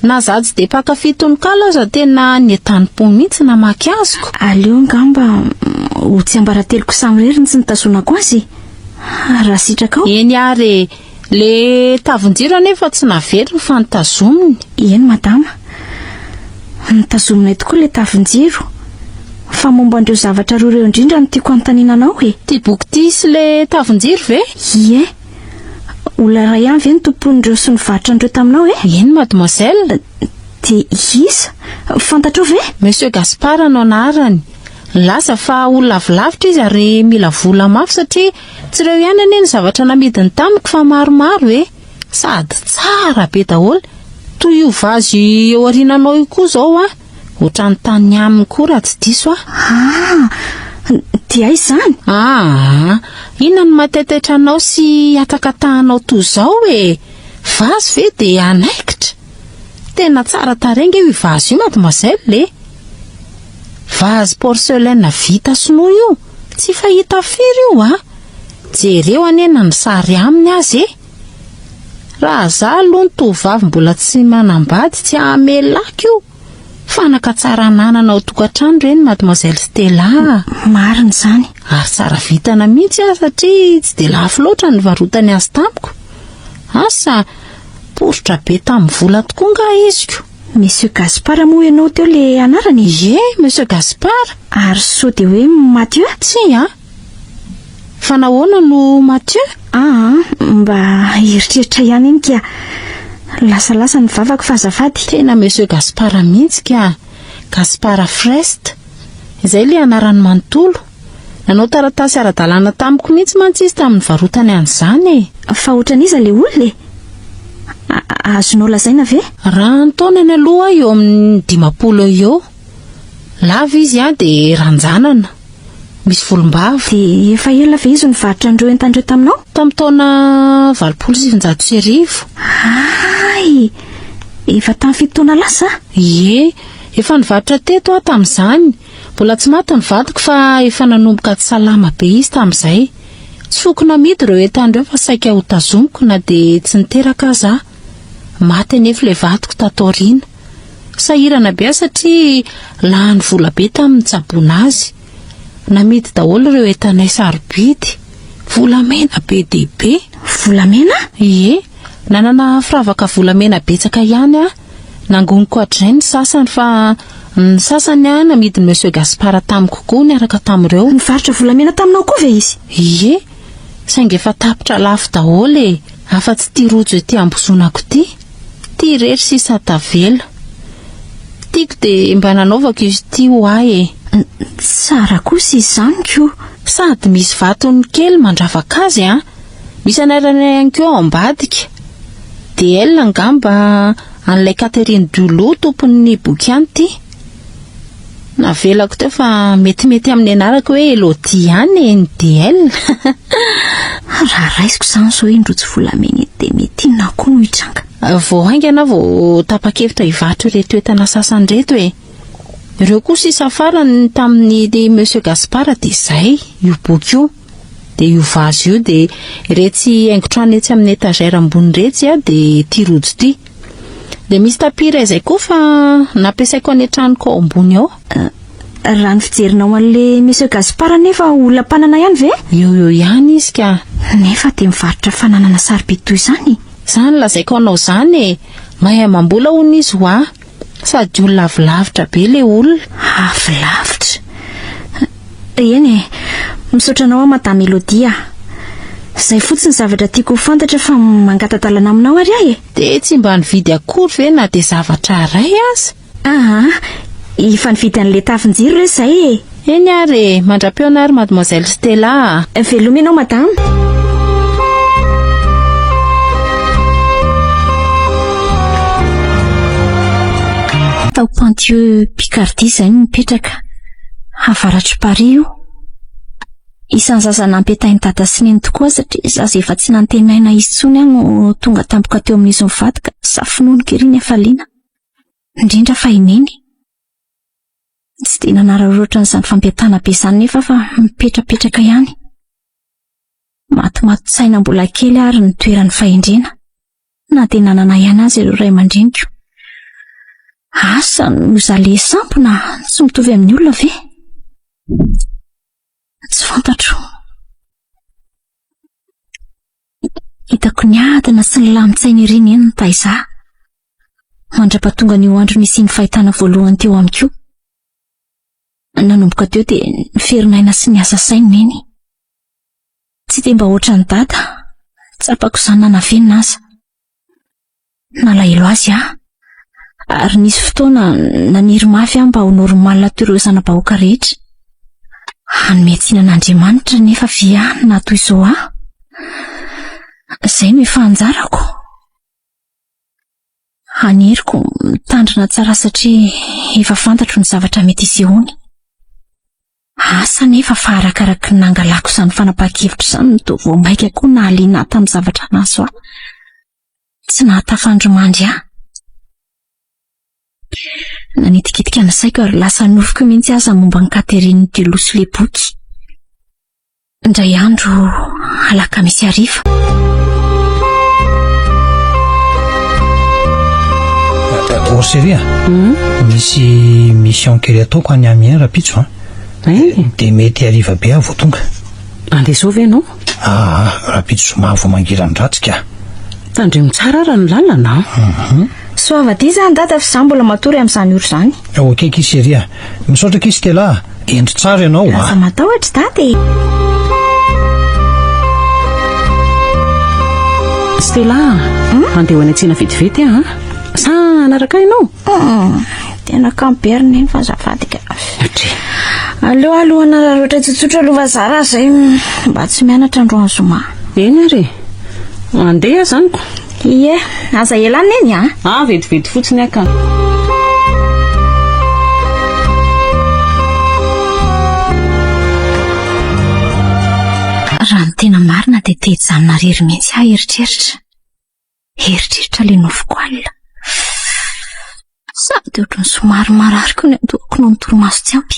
Na za tsy dia mpankafy tononkalo aza tena nientanim-po mihitsy namaky aziko. Aleo angamba ho tsiambarateloko samirery ny tsy nitazonako azy e! Raha sitrakao. Eny ary e! Le tavin-jiro anefa tsy naveriny fa notazominy. Eny madama. Notazominay tokoa ilay tavin-jiro. Fa momba an'ireo zavatra roa ireo indrindra no tiako hanontaniana anao e. Ity boky ity sy ilay tavin-jiro ve? Ie. Olona iray ihany ve no tompon'ireo sy nivarotra an'ireo taminao e? Eny mademoiselle. Dia iza? Fantatrao ve? Monsieur Gaspard no anarany. Nilaza fa olona avy lavitra izy ary mila vola mafy satria Tsy ireo ihany anie ny zavatra namidiny tamiko fa maromaro e! Sady tsara be daholo. Toy io vazy eo aoriananao io koa izao an! Ohatran'ny tany aminy koa raha tsy diso aho. Ah! Dia aiza izany? Aa! Inona no mahataitaitra anao sy hatakatahanao toy izao e? Vazy ve dia hanaikitra? Tena tsara tarehy ange io vazy io mademoiselle e! Vazy porcelaine vita sinoa io, tsy fahita firy io a! Jereo anie na ny sary aminy aza e! Raha za aloha ny tovovavy mbola tsy manambady tsy hamelako io! Fanaka tsara ananana ao tokantrano ireny mademoiselle Stella a! Marina izany. Ary tsara vintana mihitsy aho satria tsy dia lafo loatra ny nivarotany azy tamiko. Asa, poritra be tamin'ny vola tokoa angaha iziko. Monsieur Gaspard moa ianao teo le anarany e? Ie, Monsieur Gaspard. Ary sao dia hoe Mathieu? Tsia an! Fa nahoana no Mathieu? Aa, mba eritreritra ihany iny ka. Lasalasa ny vavako fa azafady. Tena Monsieur Gaspard mihitsy ka. Gaspard Frest. Izay le anarany manontolo. Nanao taratasy ara-dalàna tamiko mihitsy mantsy izy tamin'ny nivarotany an'izany e! Fa ohatran'iza ilay olona e? Azonao lazaina ve? Raha ny taonany aloha eo amin'ny 50 eo eo. Lava izy an, dia ranjanana. Misy volombava. Dia efa ela ve izy nivarotra an'ireo entana ireo taminao? Tamin'ny taona 1980. Hay! Efa tamin'ny fito taona lasa? Ie, efa nivarotra teto aho tamin'izany. Mbola tsy maty ny vadiko fa efa nanomboka tsy salama be izy tamin'izay. Tsy foko namidy ireo entana ireo fa saika ho tazomiko na dia tsy niteraka aza aho. Maty anefa ilay vadiko tato aoriana. Sahirana be aho satria lany vola be tamin'ny nitsaboana azy. Namidy daholo ireo entanay sarobidy. Volamena be dia be. Volamena? Ie, nanana firavaka volamena betsaka ihany aho. Nangoniko hatrizay ny sasany fa ny sasany aho namidin'i Monsieur Gaspard tamiko koa niaraka tamin'ireo. Nivarotra volamena taminao koa ve izy? Ie, saingy efa tapitra lafo daholo e! Afa-tsy ity rojo ety ambozonako ity. Ity irery sisa tavela. Tiako dia mba nanaovako izy ity ho ahy e! Tsara kosa izany ko! Sady misy vatony kely mandravaka azy an! Misy anarana ihany koa ao ambadika. DL angamba an'ilay Catherine Dulot tompon'ny boky ihany ity. Navelako teo fa metimety amin'ny anarako hoe Elodie ihany e, ny DL. Raha raisiko izany izao iny rojo volamena iny dia mety inona koa no hitranga? Vao haingana aho vao tapa-kevitra hivarotra ireto entana sasany ireto e. Ireo koa sisa farany tamin'ny Monsieur Gaspard dia izay, io boky io. Dia io vazy io dia iretsy haingon-trano etsy amin'ny étagère ambony iretsy a dia ity rojo ity. Dia misy tapis iray izay koa fa nampiasaiko any an-tranoko ao ambony ao. Raha ny fijerinao an'le Monsieur Gaspard anefa olona mpanana ihany ve? Eo eo ihany izy ka. Nefa dia mivarotra fananana sarobidy toy izany? Izany lazaiko anao izany e! Mahay amam-bola hono izy hoa. Sady olona avy lavitra be ilay olona. Avy lavitra? Eny e! Misaotra anao aho Madame Elodie a! Izay fotsiny zavatra tiako ho fantatra fa mangata-dalana aminao ary aho e! Dia tsy mba nividy akory ve na dia zavatra iray aza? Aa! Efa nividy an'ilay tavin-jiro re izay e! Eny ary e! Mandra-pihaona ary Mademoiselle Stella a! Veloma ianao Madame! Tao Ponthieu Picardie izay no nipetraka. Avaratr'i Paris io. Isan'ny zaza nampiatain'i Dada sy Neny tokoa satria zaza efa tsy nantenaina intsony aho no tonga tampoka teo amin'izy mivady ka safononoka ery ny hafaliana. Indrindra fa i Neny. Tsy dia nanararaotra an'izany fampiatana be izany nefa fa mipetrapetraka ihany. Matimatin-tsaina mbola kely ary ny toeran'ny fahendrena. Na dia nanana ihany aza ireo ray aman-dreniko. Asa no zale sampona tsy mitovy amin'ny olona ve? Tsy fantatro. Hitako niadana sy nilamin-tsaina ery neny nitaiza ahy. Mandra-pahatongan'io andro nisian'ny fahitana voalohany teo amiko io. Nanomboka teo dia niferinaina sy niasa saina neny. Tsy dia mba ohatran'i dada, tsapako izany na nafenina aza. Nalahelo azy aho, ary nisy fotoana naniry mafy aho mba ho normal toy ireo zana-bahoaka rehetra. Hanome tsiny an'Andriamanitra nefa ve aho na toy izao aho? Izay no efa anjarako. Haniriko mitandrina tsara satria efa fantatro ny zavatra mety hisehoany. Asa anefa fa arakaraky ny nangalako izany fanapahan-kevitra izany no toa vao mainka koa nahaliana ahy tamin'ny zavatra nahazo ahy. Tsy nahatafandry-mandry ahy. Nanitikitika ny saiko ary lasa nofiko mihitsy aza momba an'i Catherine Delou sy ilay boky. Indray andro alakamisy hariva. Oh chérie a, hmm? misy mission kely ataoko any Amiens rahampitso an. Eh? Dia mety hariva be aho vao tonga. Andeha izao ve ianao? Ah, rahampitso zoma vao mangiran-dratsy ka. Tandremo tsara ara ny lalana. Mhm. Soava aty izany dada fa izaho mbola matory amin'izany ora izany. Ok akia chérie a. Misaotra akia Stella a. Hendry tsara ianao a. Aza matahotra dada e. Stella a, hmm? andeha ho any an-tsena vetivety aho a. Sa hanaraka ahy ianao? Hmm, tena kamo be ry neny fa azafady ka. Atreha. Aleo aloha hanararaotra tsotsotra aloha fa za raha zay mba tsy mianatra androany zoma. Eny ary e. Andeha zany ko. Ie, aza ela neny a. Ah, vetivety fotsiny aho ka. Raha ny tena marina dia te hijanona irery mihitsy aho eritreritra. Eritreritra ilay nofiko alina. Sady ohatran'ny somary marary koa ny andohako noho ny torimaso tsy ampy.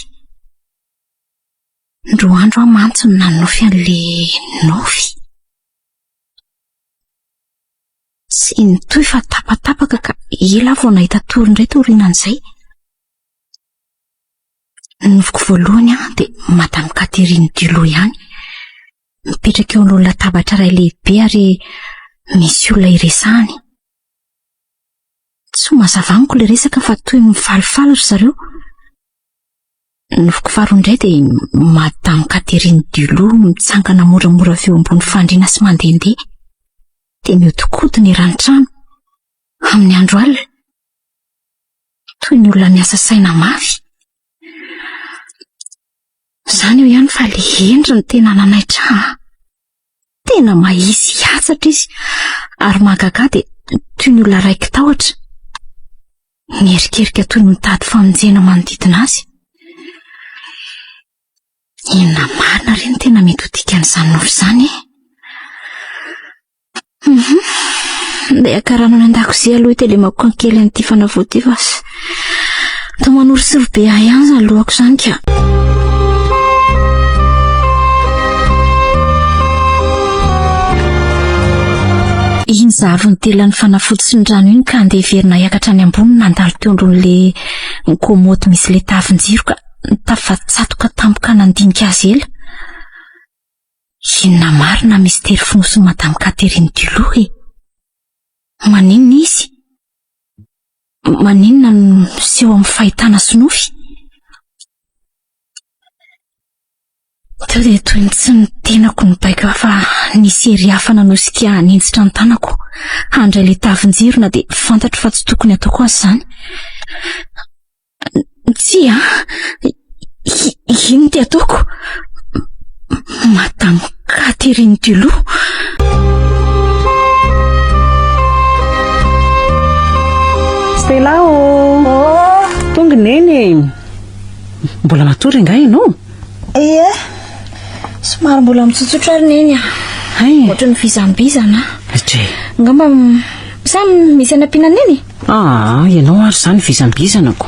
Indroa andro aho mantsy no nanonofy an'ilay nofy. Tsy nitohy fa tapatapaka ka ela aho vao nahita tory indray taorianan'izay. Ny nofiko voalohany aho dia Madame Catherine Dulot ihany. Mipetraka eo anoloan'ny latabatra iray lehibe ary misy olona iresahany. Tsy ho mazava amiko ilay resaka fa toy ny mifalifaly ry zareo. Ny nofiko faharoa indray dia Madame Catherine Dulot mitsangana moramora avy eo ambony fandriana sy mandehandeha. Dia mihodinkodina eran'ny trano. Amin'ny andro alina. Toy ny olona miasa saina mafy. Izany eo ihany fa le hendry no tena nanaitra ahy. Tena mahia sy hatsatra izy ary mahagaga dia toy ny olona raiki-tahotra. Mierikerika toy ny mitady famonjena manodidina azy. Inona marina re no tena mety ho dikan'izany nofy izany e? Mhm. Ndeha akarano any an-dakozia aloha itelemako kely an'ity fanafody ity fa toa manorisory be ahy ihany izany lohako izany ka. Iny za avy nitelina ny fanafody sy ny rano iny ka andeha hiverina hiakatra any ambony nandalo teo ambon'le kômôdy misy le tavin-jiro ka. Tafatsatoka tampoka nandinika azy ela. Inona marina mistery fonosin'i Madame Catherine Dulot e? Maninona izy? Maninona no miseho amin'ny fahitana sy nofy? Teo dia toy ny tsy ny tenako nibaiko ahy fa nisy hery hafa nanosika ahy haninjitra ny tanako handray ilay tavin-jiro na dia fantatro fa tsy tokony hataoko aza izany. Tsia, inona ty ataoko? Madame Catherine Dulot. Stella ô! Oh. Tonga neny e! Mbola matory angaha ianao? Ie, somary mbola mitsotsotra ary neny a. Hay. Ohatran'ny vizambizana. Dre. Angamba sa misy anampiana neny? Aa, ianao ary izany vizambizana ko.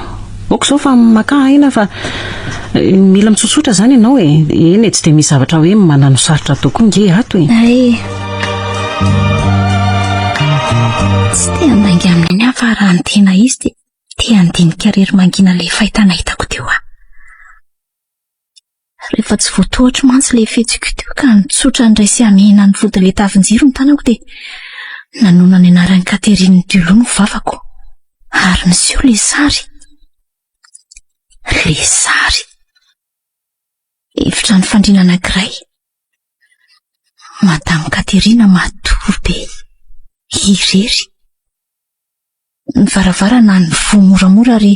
Ok izao fa makà aina fa eh, mila mitsotsotra izany ianao e. Eny e, tsy dia misy zavatra hoe manano sarotra atao koa nge ato e. Ay. Tsy te handainga amin'i neny aho fa raha ny tena izy dia te handinika irery mangina ilay fahitana hitako teo aho. Rehefa tsy voatohitro mantsy ilay fihetsiko teo ka nitsotra indray sy hamihina ny vodin'ilay tavin-jiro ny tanako dia nanonona ny anaran'i Catherine Dulot ny vavako ary niseho ilay sary. Ilay sary. Efitrano fandriana anankiray. Madame Catherine matory be. Irery. Ny varavarana nivoha moramora ary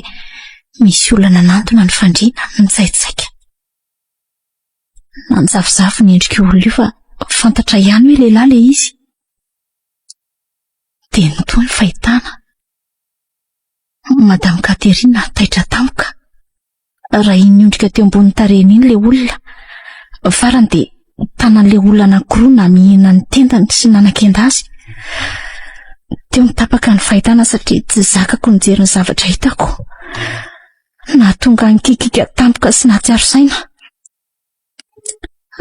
misy olona nanantona ny fandriana nitsaitsaika. Nanjavozavo ny endrik'io olona io fa fantatra ihany hoe lehilahy ilay izy. Dia nitohy ny fahitana. Madame Catherine taitra tampoka. Raha iny niondrika teo ambony tarehiny iny ilay olona, farany dia tanan'ilay olona anankiroa namihina ny tendany sy nanakenda azy. Teo ny tapaka ny fahitana satria tsy zakako nijery ny zavatra hitako. Nahatonga ahy nikikika tampoka sy nahatsiaro saina.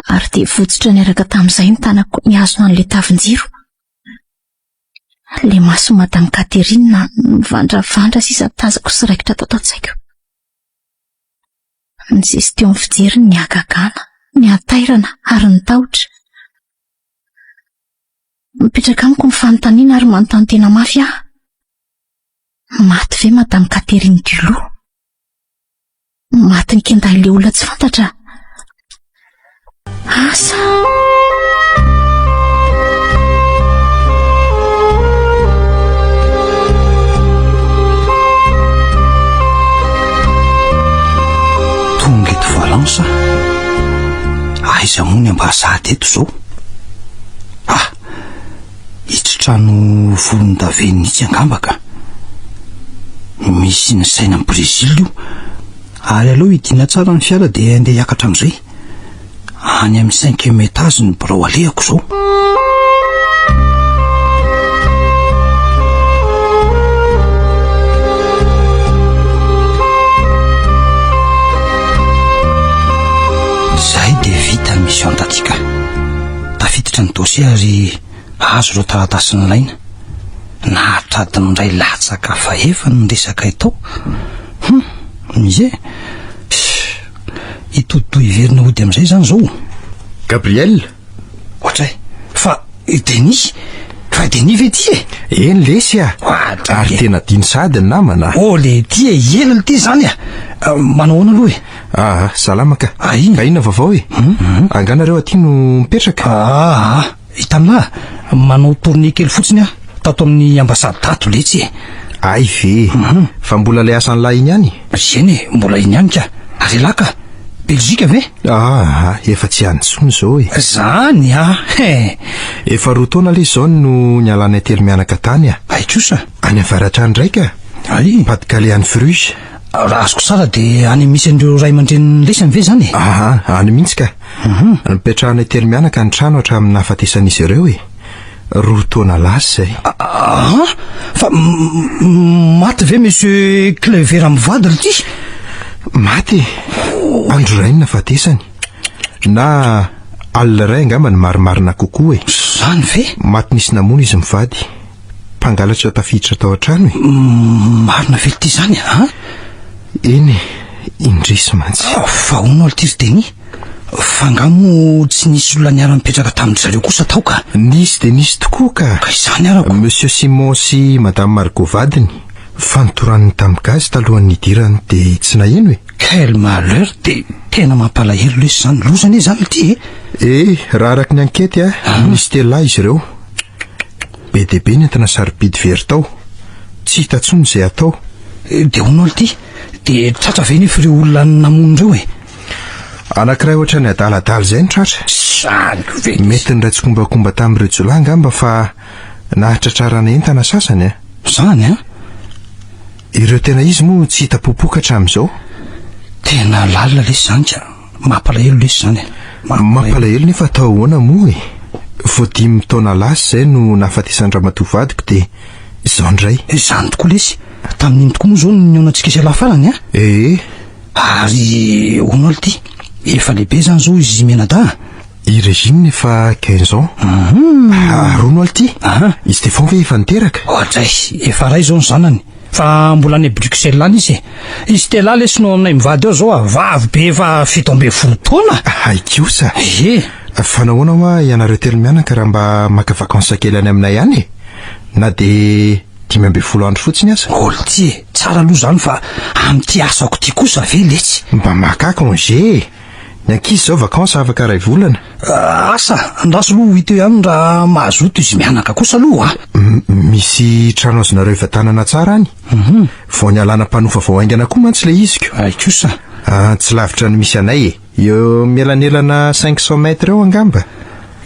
Ary dia votsotra niaraka tamin'izay ny tanako nihazona an'ilay tavin-jiro. Ilay mason'i Madame Catherine nivandravandra sisa tazako sy raikitra tato an-tsaiko. Nisesy teo amin'ny fijeriny ny hagagana, ny hatairana ary ny tahotra. Mipetraka amiko ny fanontaniana ary manontany tena mafy aho. Maty ve Madame Catherine Dulot? Maty nikendahin'ilay olona tsy fantatra. Asa. Tonga eto Valence aho. Aiza moa ny ambasady eto izao? Ah! Itsy trano volondavenona itsy angamba ka. Misy ny sainan'i Brésil io. Ary aleo hidina tsara ny fiara dia andeha hiakatra amin'izay. Any amin'ny cinquième étage ny birao alehako izao. Izay dia vita ny mission taty ka. Tafiditra ny dossier ary azo ireo taratasy nilaina. Naharitra adiny iray latsaka fahefany ny resakay tao. Hum, ie. Hitodidoha hiverina hody amin'izay izany izao. Gabriel! Ohatray, fa i Denis, fa i Denis ve ity e? Eny lesy a! Ohatray Ary tena adino sahady ny namana. Oh le ity e, ela ity izany a! Manao ahoana aloha e? Aa, salama ka. Ahiana. Ka inona vaovao e? Angaha nareo aty no mipetraka? Aa, hitanà, manao tournée kely fotsiny aho tato amin'ny ambassade tato letsy e. Hay ve? Fa mbola ilay asan'lah iny ihany? Eny e, mbola iny ihany ka. Ary elah ka? Belgique ve? Aa, efa tsy any intsony izao e. Zany a! He! Efa roa taona lesy izao no nialanay telo mianaka tany a. Hay kosa. Any avaratra any indray ka. Hay. Pas de Calais any Fruges. Raha azoko tsara dia any misy an'ireo ray aman-drenin'ny lesany ve izany e? Aha, any mihitsy ka. Nipetrahanay telo mianaka ny trano hatramin'ny nahafatesan'izy ireo e. Roa taona lasa izay. Aha, fa maty ve Monsieur Clever mivady ry ty? Maty e. Andro iray ny nahafatesany. Na alina iray angamba no marimarina kokoa e. Izany ve? Maty nisy namono izy mivady. Mpangalatra tafiditra tao an-trano e. Marina ve ity izany a? Eny e. Indrisy mantsy. Fa hono aloha ity ry Denis, fa angaha moa tsy nisy olona niara-nipetraka tamin-dry zareo kosa tao ka? Nisy dia nisy tokoa ka. Ka izany arako. Monsieur Simon sy Madame Margot vadiny, fa notoraniny tamin'ny gaz talohan'ny nidirany dia tsy naheno e. Quel malheur, dia tena mampalahelo lesy izany, loza anie izany ity e. Eh, raha araka ny ankety a, nisy telolahy izy ireo. Be dia be ny entana sarobidy very tao. Tsy hita intsony izay atao. Dia hono aloha ity, dia tratra ve nefa ireo olona namono ireo e? Anankiray ohatran'ny adaladala izay no tratra. Izany koa ve? Mety niray tsikombakomba tamin'ireo jiolahy angamba fa nahatratrarana entana sasany a. Izany an? Ireo tena izy moa tsy hita popoka hatramin'izao. Tena lalina lesy izany ka. Mampalahelo lesy izany e. Mampalahelo nefa atao ahoana moa e? Vao dimy taona lasa izay no nahafatesan-dramatoa vadiko dia izao indray. Izany tokoa lesy. Tamin'iny tokoa moa izao no nihaonantsika sy ialahy farany a? Ee. Ary hono aloha ity, efa lehibe izany izao izy mianadahy a? I Régine efa quinze ans. Ary hono aloha ity, i Stéphane ve efa niteraka? Oadray, efa ray izao ny zanany. Fa mbola any Bruxelles any izy e. I Stella lesy no aminay mivady ao izao a, vavy be efa 17 taona. Hay kosa. Ie. Fa nahoana hoa ianareo telo mianaka raha mba maka vacances kely any aminay any e? Na dia 15 andro fotsiny aza. Olty e, tsara aloha izany fa amin'ity asako ity kosa ve letsy? Mba maka congé e. Ny ankizy izao vacances afaka iray volana. Asa, andraso aloha ho hita eo ihany raha mahazoto izy mianaka kosa aloha a. Misy trano azonareo ivantanana tsara any. Vao nialana mpanofa vao haingana koa mantsy ilay iziko. Hay kosa. Ah, tsy lavitra ny misy anay e. Eo mielanelana 500 mètres eo angamba.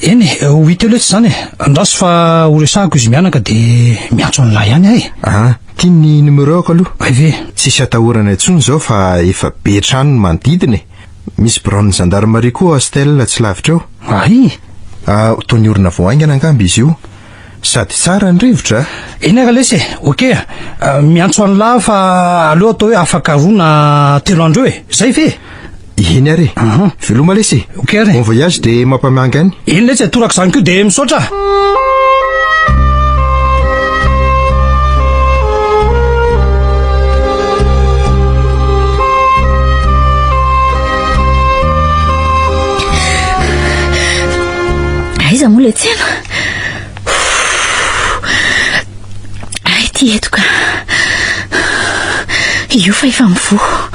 Eny e, ho hita eo letsy izany e. Andraso fa ho resahako izy mianaka dia miantso an'ilay ihany aho e. Ah, ty ny numéro-ko aloha. Hay ve? Tsisy atahorana intsony izao fa efa be trano ny manodidina e. Misy biraon'ny zandarimaria koa hostel tsy lavitra eo. Hay! Ah, toa niorina vao haingana angamba izy io. Sady tsara ny rivotra a! Eny ary lesy e, ok a! Miantso an'lah fa aleo atao hoe afaka roa na telo andro eo e! Zay ve? Eny ary e! Veloma lesy e! Ok ary e! Bon voyage dia mampamanga any. Eny lesy e, toraka izany koa dia misaotra! Aiza moa ilay tsena? Ay, ty eto ka. Io fa efa mivoha.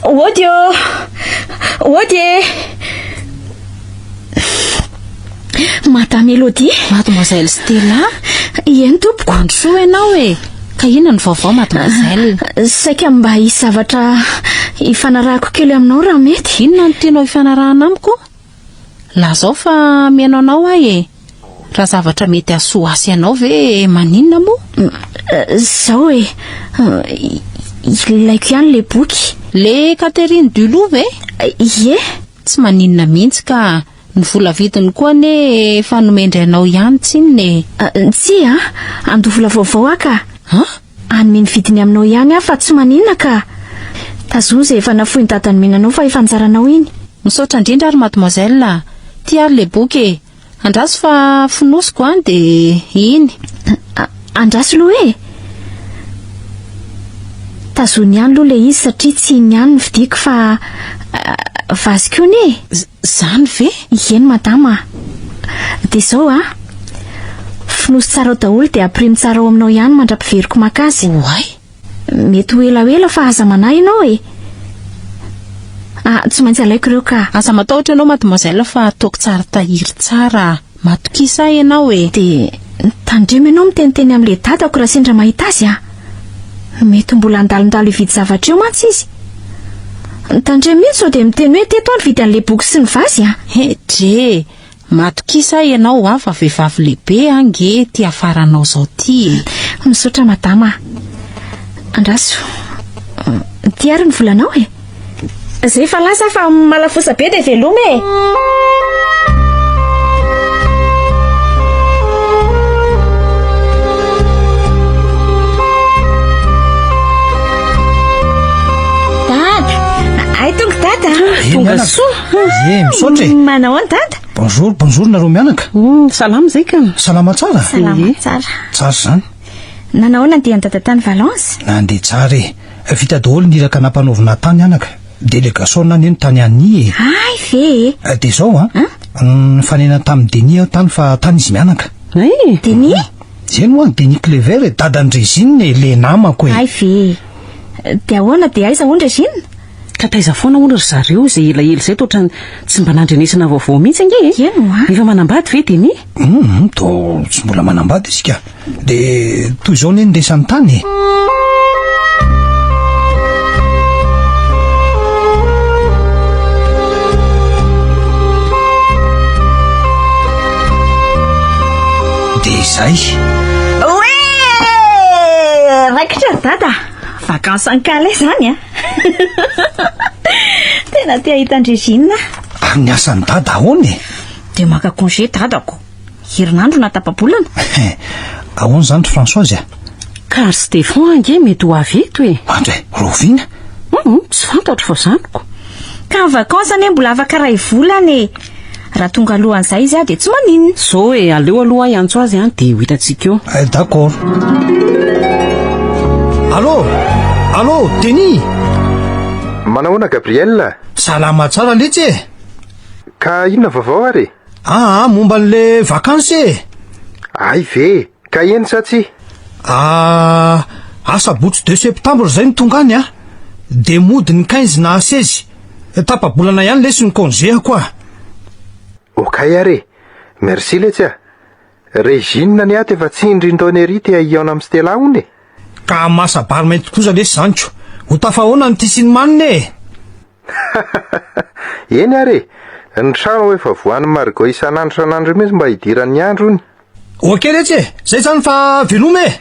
Ody ô! Ody e! Madame Elodie? Mademoiselle Stella? Eny tompoko. Mandrosoa ianao e! Ka inona ny vaovao mademoiselle? Saika mba hisy zavatra hifanarahako kely aminao raha mety. Inona no tianao hifanarahana amiko? Lazao fa mihaino anao aho e! Raha zavatra mety hahasoa ahy sy anao ve maninona moa? Zao e, ilaiko ihany le boky. Le Catherine Dulou ve? Ie. Tsy maninona mihitsy ka, ny vola vidiny koa anie efa nomen-drainao ihany tsinona e! Tsia, handoa vola vaovao aho ka. An? Hanome ny vidiny aminao ihany aho fa tsy maninona ka! Tazono izay efa nafoin'i dada nomena anao fa efa anjaranao iny. Misaotra indrindra ary mademoiselle a! Ty ary le boky e! Andraso fa fonosiko an dia iny. Andraso aloha e! Tazony ihany aloha ilay izy satria tsy iny ihany no vidiako fa vazy koa anie e! Zany ve? Eny madama a! Dia izao a! Fonosy tsara ao daholo dia ampirimo tsara ao aminao ihany mandra-piveriko maka azy. Oay! Mety ho elaela fa aza manahy ianao e! Ah, tsy maintsy alaiko ireo ka. Aza matahotra ianao mademoiselle fa ataoko tsara tahiry tsara. Matokisa ahy ianao e! Dia tandremo ianao miteniteny amin'ilay dadako raha sendra mahita azy a! Mety mbola handalondalo hividy zavatra eo mantsy izy. Tandremo mihitsy sao dia miteny hoe teto aho nividy an'ilay boky sy ny vazy a! He dre! Matokisa ahy ianao hoa fa vehivavy lehibe ange ity hafaranao izao ity e! Misaotra madama a! Andraso. Ity ary ny volanao e! Zay fa lasa fa malafosa be dia veloma e! Dada! Ay tonga dada! Tonga soa! Ie, misaotra e! Manao ahoana dada? Bonjour, bonjour nareo mianaka. Salama izay ka. Salama tsara? Salama tsara. Tsara izany. Nanao ahoana ny dian'i dada tany Valence? Nandeha tsara e. Vita daholo ny iraka nampanaovina tany anaka. Delegasiona anie no tany Annie e. Hay ve e! Eh, Dia izao an, nifanena tamin'i Denis aho tany fa tany izy mianaka. Hay! Denis? Eny ho'a, Denis Clever e, dadan'i Régine e, le namako e. Hay ve e! Dia ahoana dia aiza hono Régine? Ka taiza foana hono ry zareo izay elaela izay toa ohatran'ny tsy mba nandrenesana vaovao mihitsy ange e! Eny ho'a. Efa manambady ve Denis? Hum, toa tsy mbola manambady izy ka. Dia toy izao anie ny resany tany e. Dia izay. Oe! Raikitra ry dada. Vacances en Calais izany a. Tena te hahita an-dRégine aho. Ary ny asan'i dada ahoana e? Dia maka congé dadako. Herinandro na tapa-bolana. Ahoana izany ry Françoise a? Ka ry Stéphane ange mety ho avy eto e. Andry e, rahoviana? Hum, tsy fantatro fa zaniko. Ka ny vacances anie mbola afaka iray volana e. Raha tonga alohan'izay izy dia tsy maninona. Zao e, aleo aloha aho hiantso azy an, dia ho hitantsika eo. Eh, d'accord. Allô? Allô, Denis? Manahoana Gabriel? Salama tsara letsy e. Ka inona vaovao ary e? Aa momba an'le vakansy e! Hay ve! Ka eny sa tsia? Ah, asabotsy deux septembre zay no tonga any a! De mody ny quinze na seize, tapa-bolana ihany lesy ny congé-ako a! Okay ary e! Merci letsy a! Régine anie ato efa tsindrin-taona ery te hihaona amin'i Stella hono e! Ka masa-bary mainty kosa lesy zany ko! Ho tafahoana ny tia sy ny manina e! Eny ary e! Ny trano efa voan'i Margot isan'andro isan'andro mihitsy mba hidiran'ny andro hono. Ok letsy e! Zay zany fa veloma e!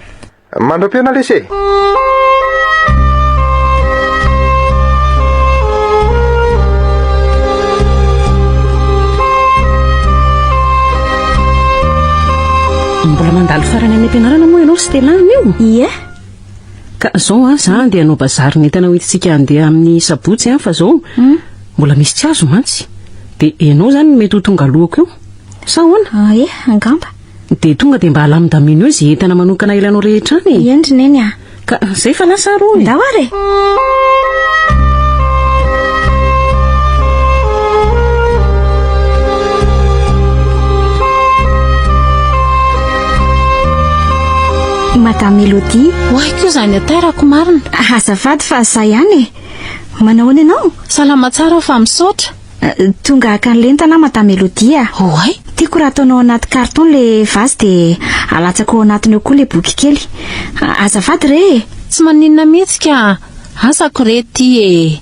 Mandra-pihaona lesy e! Mbola mandalo farany any am-pianarana moa ianao Stella anio? Ie. Ka zao an, za andeha hanao bazary ny entana hoentintsika handeha amin'ny sabotsy an, fa zao mbola misy tsy azo mantsy. Dia ianao zany no mety ho tonga alohako eo. Sa ahoana? Ah, eh, angamba. Dia tonga dia mba alamindamino eo izay entana manokana ilainao rehetra any e. Eny ry neny a. Ka zay fa lasa ary hono e. Ndao ary e. Madame Elodie. Oay koa izany atarako marina. Azafady fa za ihany e. Manahoana ianao? Salama tsara aho fa misaotra. Eh, tonga haka ny lentana aho Madame Elodie a. Oay. Tiako raha ataonao anaty carton le vazy dia alatsako ao anatiny eo koa le boky kely. Azafady re e. Tsy maninona mihitsy ka. Asako re ty e.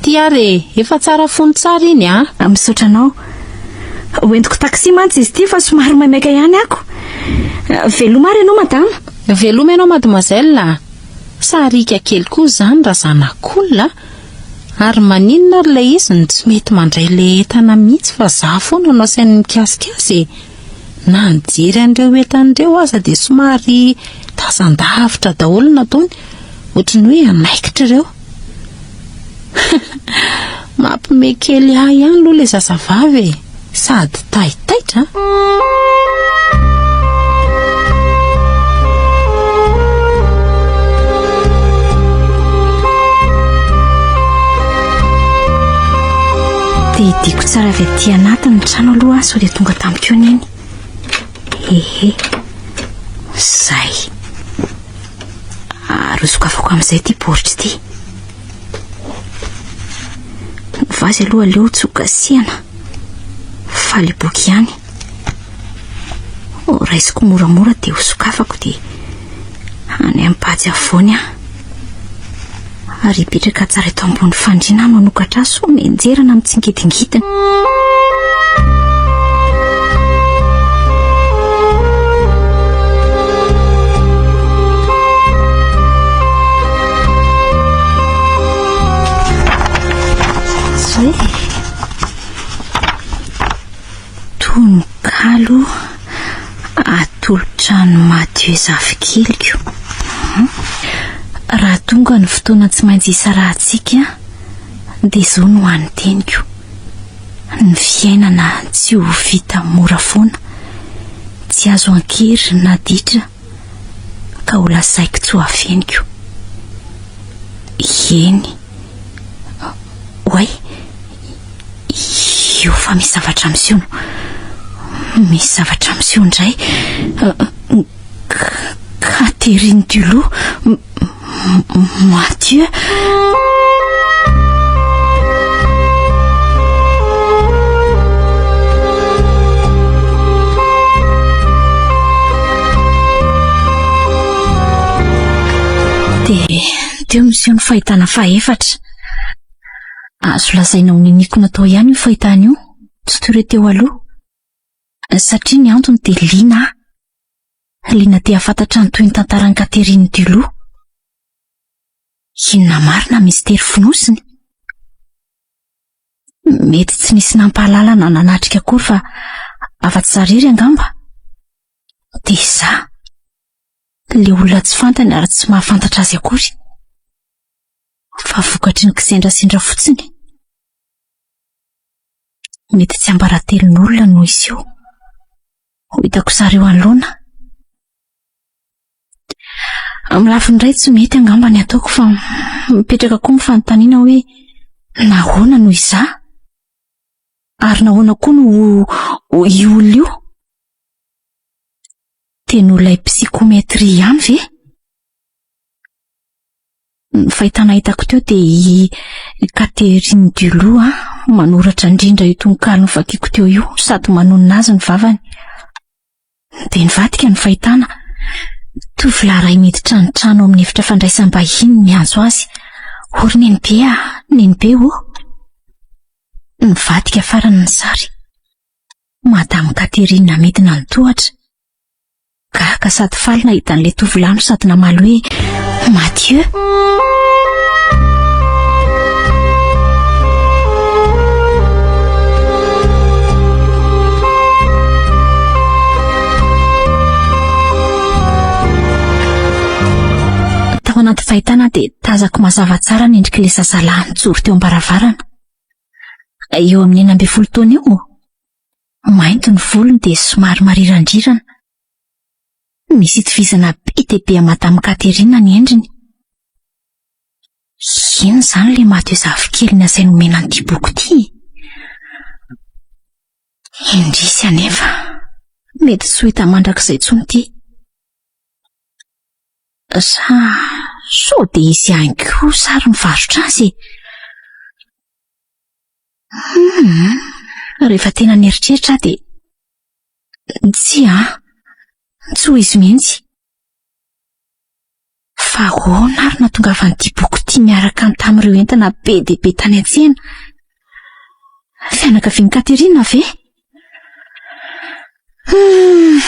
Ty ary e, efa tsara fono tsara iny a. Misaotra anao. Hoentiko taxi mantsy izy ity fa somary maimaika ihany ako. Veloma ary ianao madama. Veloma ianao mademoiselle a. Sariaka kely koa izany raha zanak'olona a. Ary maninona ary ilay izy no tsy mety mandray ilay entana mihitsy fa za foana no asainy mikasika azy e. Na nijery an'ireo entana ireo aza dia somary tazan-davitra daholo no nataony, ohatry ny hoe hanaikitra ireo. Mampime kely ahy ihany aloha ilay zazavavy e, sady taitaitra. Dia hidiako tsara avy aty anatiny ny trano aloha sao dia tonga tampoka eo neny. Ehe. Zay. Ary hosokafako amin'izay ity baoritra ity. Ny vazy aloha aleo tsy ho kasihana. Fa le boky ihany. Ho raisiko moramora dia hosokafako dia any amin'ny pajy afovoany aho. Ary hipetraka tsara eto ambony fandriana aho no hanokatra azy sao mianjera na mitsingidingidina. Zay. Tononkalo atolotra an'i Mathieu zafikeliko. Raha tonga ny fotoana tsy maintsy hisarahantsika dia izao no hany teniko. Ny fiainana tsy ho vita mora foana, tsy azo an-kery na ditra ka ho lazaiko tsy ho afeniko. Eny. Oay. Io fa misy zavatra miseho. Misy zavatra miseho indray. Catherine Dulot. Mathieu. Dia teo miseho ny fahitana fahefatra. Azo lazaina ho niniako natao ihany io fahitana io, tsy toy ireo teo aloha. Satria ny antony dia liana aho. Liana te hahafantatra ny tohin'ny tantaran'i Catherine Dulot. Inona marina ny mistery fonosiny? Mety tsy nisy nampahalala na nanatrika akory fa afa-tsy za irery angamba. Dia izaho. Ilay olona tsy fantany ary tsy mahafantatra azy akory. Fa vokatry ny kisendrasendra fotsiny. Mety tsiambaratelon'olona no izy io. Ho hitako sary eo anoloana. Amin'ny lafiny iray tsy mety angamba ny ataoko fa mipetraka koa ny fanontaniana hoe nahoana no izaho? Ary nahoana koa no io olona io? Tena ho ilay psychométrie ihany ve? Ny fahitana hitako teo dia i Catherine Dulot manoratra indrindra io tononkalo novakiako teo io sady manonona azy ny vavany. Dia nivadika ny fahitana, tovolahy iray miditra ny trano amin'ny efitra fandraisam-bahiny miantso azy, O ry nenibe a! Nenibe ô! Nivadika farany ny sary. Madame Catherine midina ny tohatra. Gaga sady faly nahita an'ilay tovolahy no sady namaly hoe Mathieu. Tao anaty fahitana dia tazako mazava tsara ny endrik'ilay zazalahy nijoro teo am-baravarana. Eo amin'ny 16 taona eo. Mainty ny volony dia somary marirandrirana. Misy itovizana be dia be amin'i Madame Catherine ny endriny. Inona izany ilay Mathieu zafikely nasainy omena an'ity boky ity e? Indrisy anefa, mety tsy ho hita mandrakizay intsony ity. Sa sao dia izy ihany koa sary mivarotra azy e? Hum, rehefa tena nieritreritra aho dia tsia an, tsy ho izy mihitsy. Fa ahoana ary nahatongavan'ity boky ity miaraka tamin'ireo entana be dia be tany an-tsena? Fianakavian'i Catherine ve? Hum,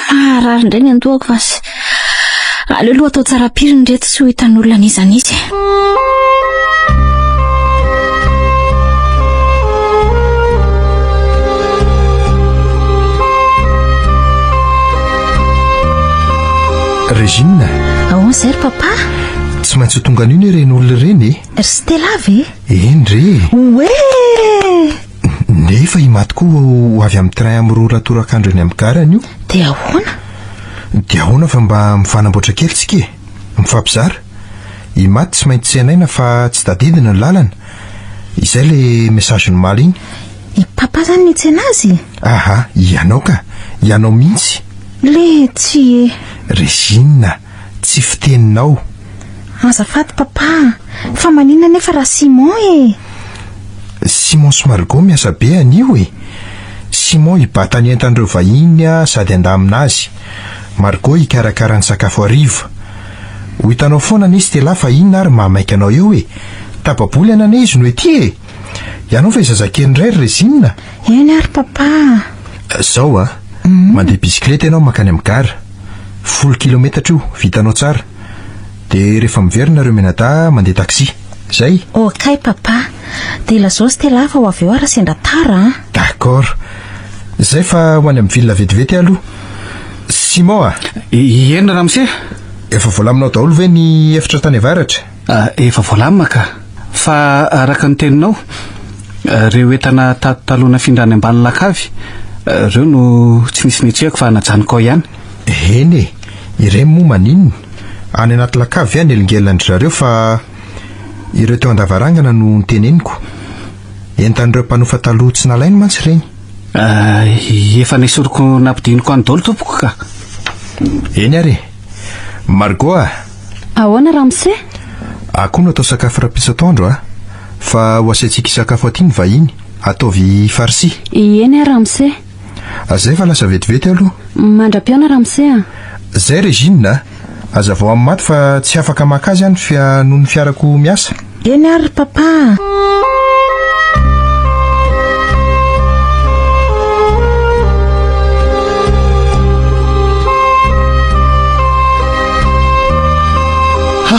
maharary indray ny andohako fa aleo aloha atao tsara pirina ireto tsy ho hitan'olona n'iza n'iza. Régine. Ahoana izay ry papa? Tsy maintsy ho tonga anio ny ireny olona ireny e. Ry Stella ve? Eny re. Oe! Nefa i Maty koa ho avy amin'ny train amin'ny 2 ora torak'andro eny amin'ny gara anio. Dia ahoana? Dia ahoana fa mba mifanamboatra kely tsika e. Mifampizara. I Maty tsy maintsy tsenaina fa tsy tadidiny ny lalana. Izay le message nomaly iny. I Papa zany nitsena azy? Aha, ianao ka. Ianao mihitsy. Letsy e. Régine, tsy fiteninao. Azafady Papa a! Fa maninona anefa raha Simon e? Simon sy Margot miasa be anio e! Simon hibata ny entan'ireo vahiny sady handamina azy. Margot hikarakara ny sakafo hariva. Ho hitanao foana anie Stella fa inona ary mahamaika anao eo e! Tapa-bolana anie izy no ety e! Ianao ve zazakely indray ry Régine? Eny ary Papa a! Zao a! Mandeha bisikileta ianao mankany amin'ny gara. Folo kilometatra io, vitanao tsara. Dia rehefa miverina ireo mianadahy mandeha taxi. Zay? Okay papa. Dia lazao Stella fa ho avy eo aho raha sendra tara an. D'accord. Zay fa ho any amin'ny ville vetivety aho aloha. Simon a! Eny ramose. Efa voalaminao daholo ve ny efitra tany avaratra? Efa voalamina ka. Fa araka ny teninao, ireo entana tato taloha nafindra any ambany lakavy, ireo no tsy nisy netsehako fa najanoko ao ihany. Eny e! Ireny moa maninona? Any anaty lakavy ve hanelingelina an-dry zareo fa ireo teo an-davarangana no noteneniko. Entan'ireo mpanofa taloha tsy nalainy mantsy ireny. Efa nesoriko nampidiniko any daholo tompoko ka. Eny ary e. Margot a! Ahoana ramose? Akoho no atao sakafo rahampitso atoandro a! Fa ho asaintsika hisakafo aty ny vahiny. Ataovy farci. Eny ary ramose. Zay fa lasa vetivety aloha. Mandra-pihaona ramose a! Zay Regine a! Hazavao amin'i Maty fa tsy afaka maka azy aho noho ny fiarako miasa. Eny ary ry papa a! Ha!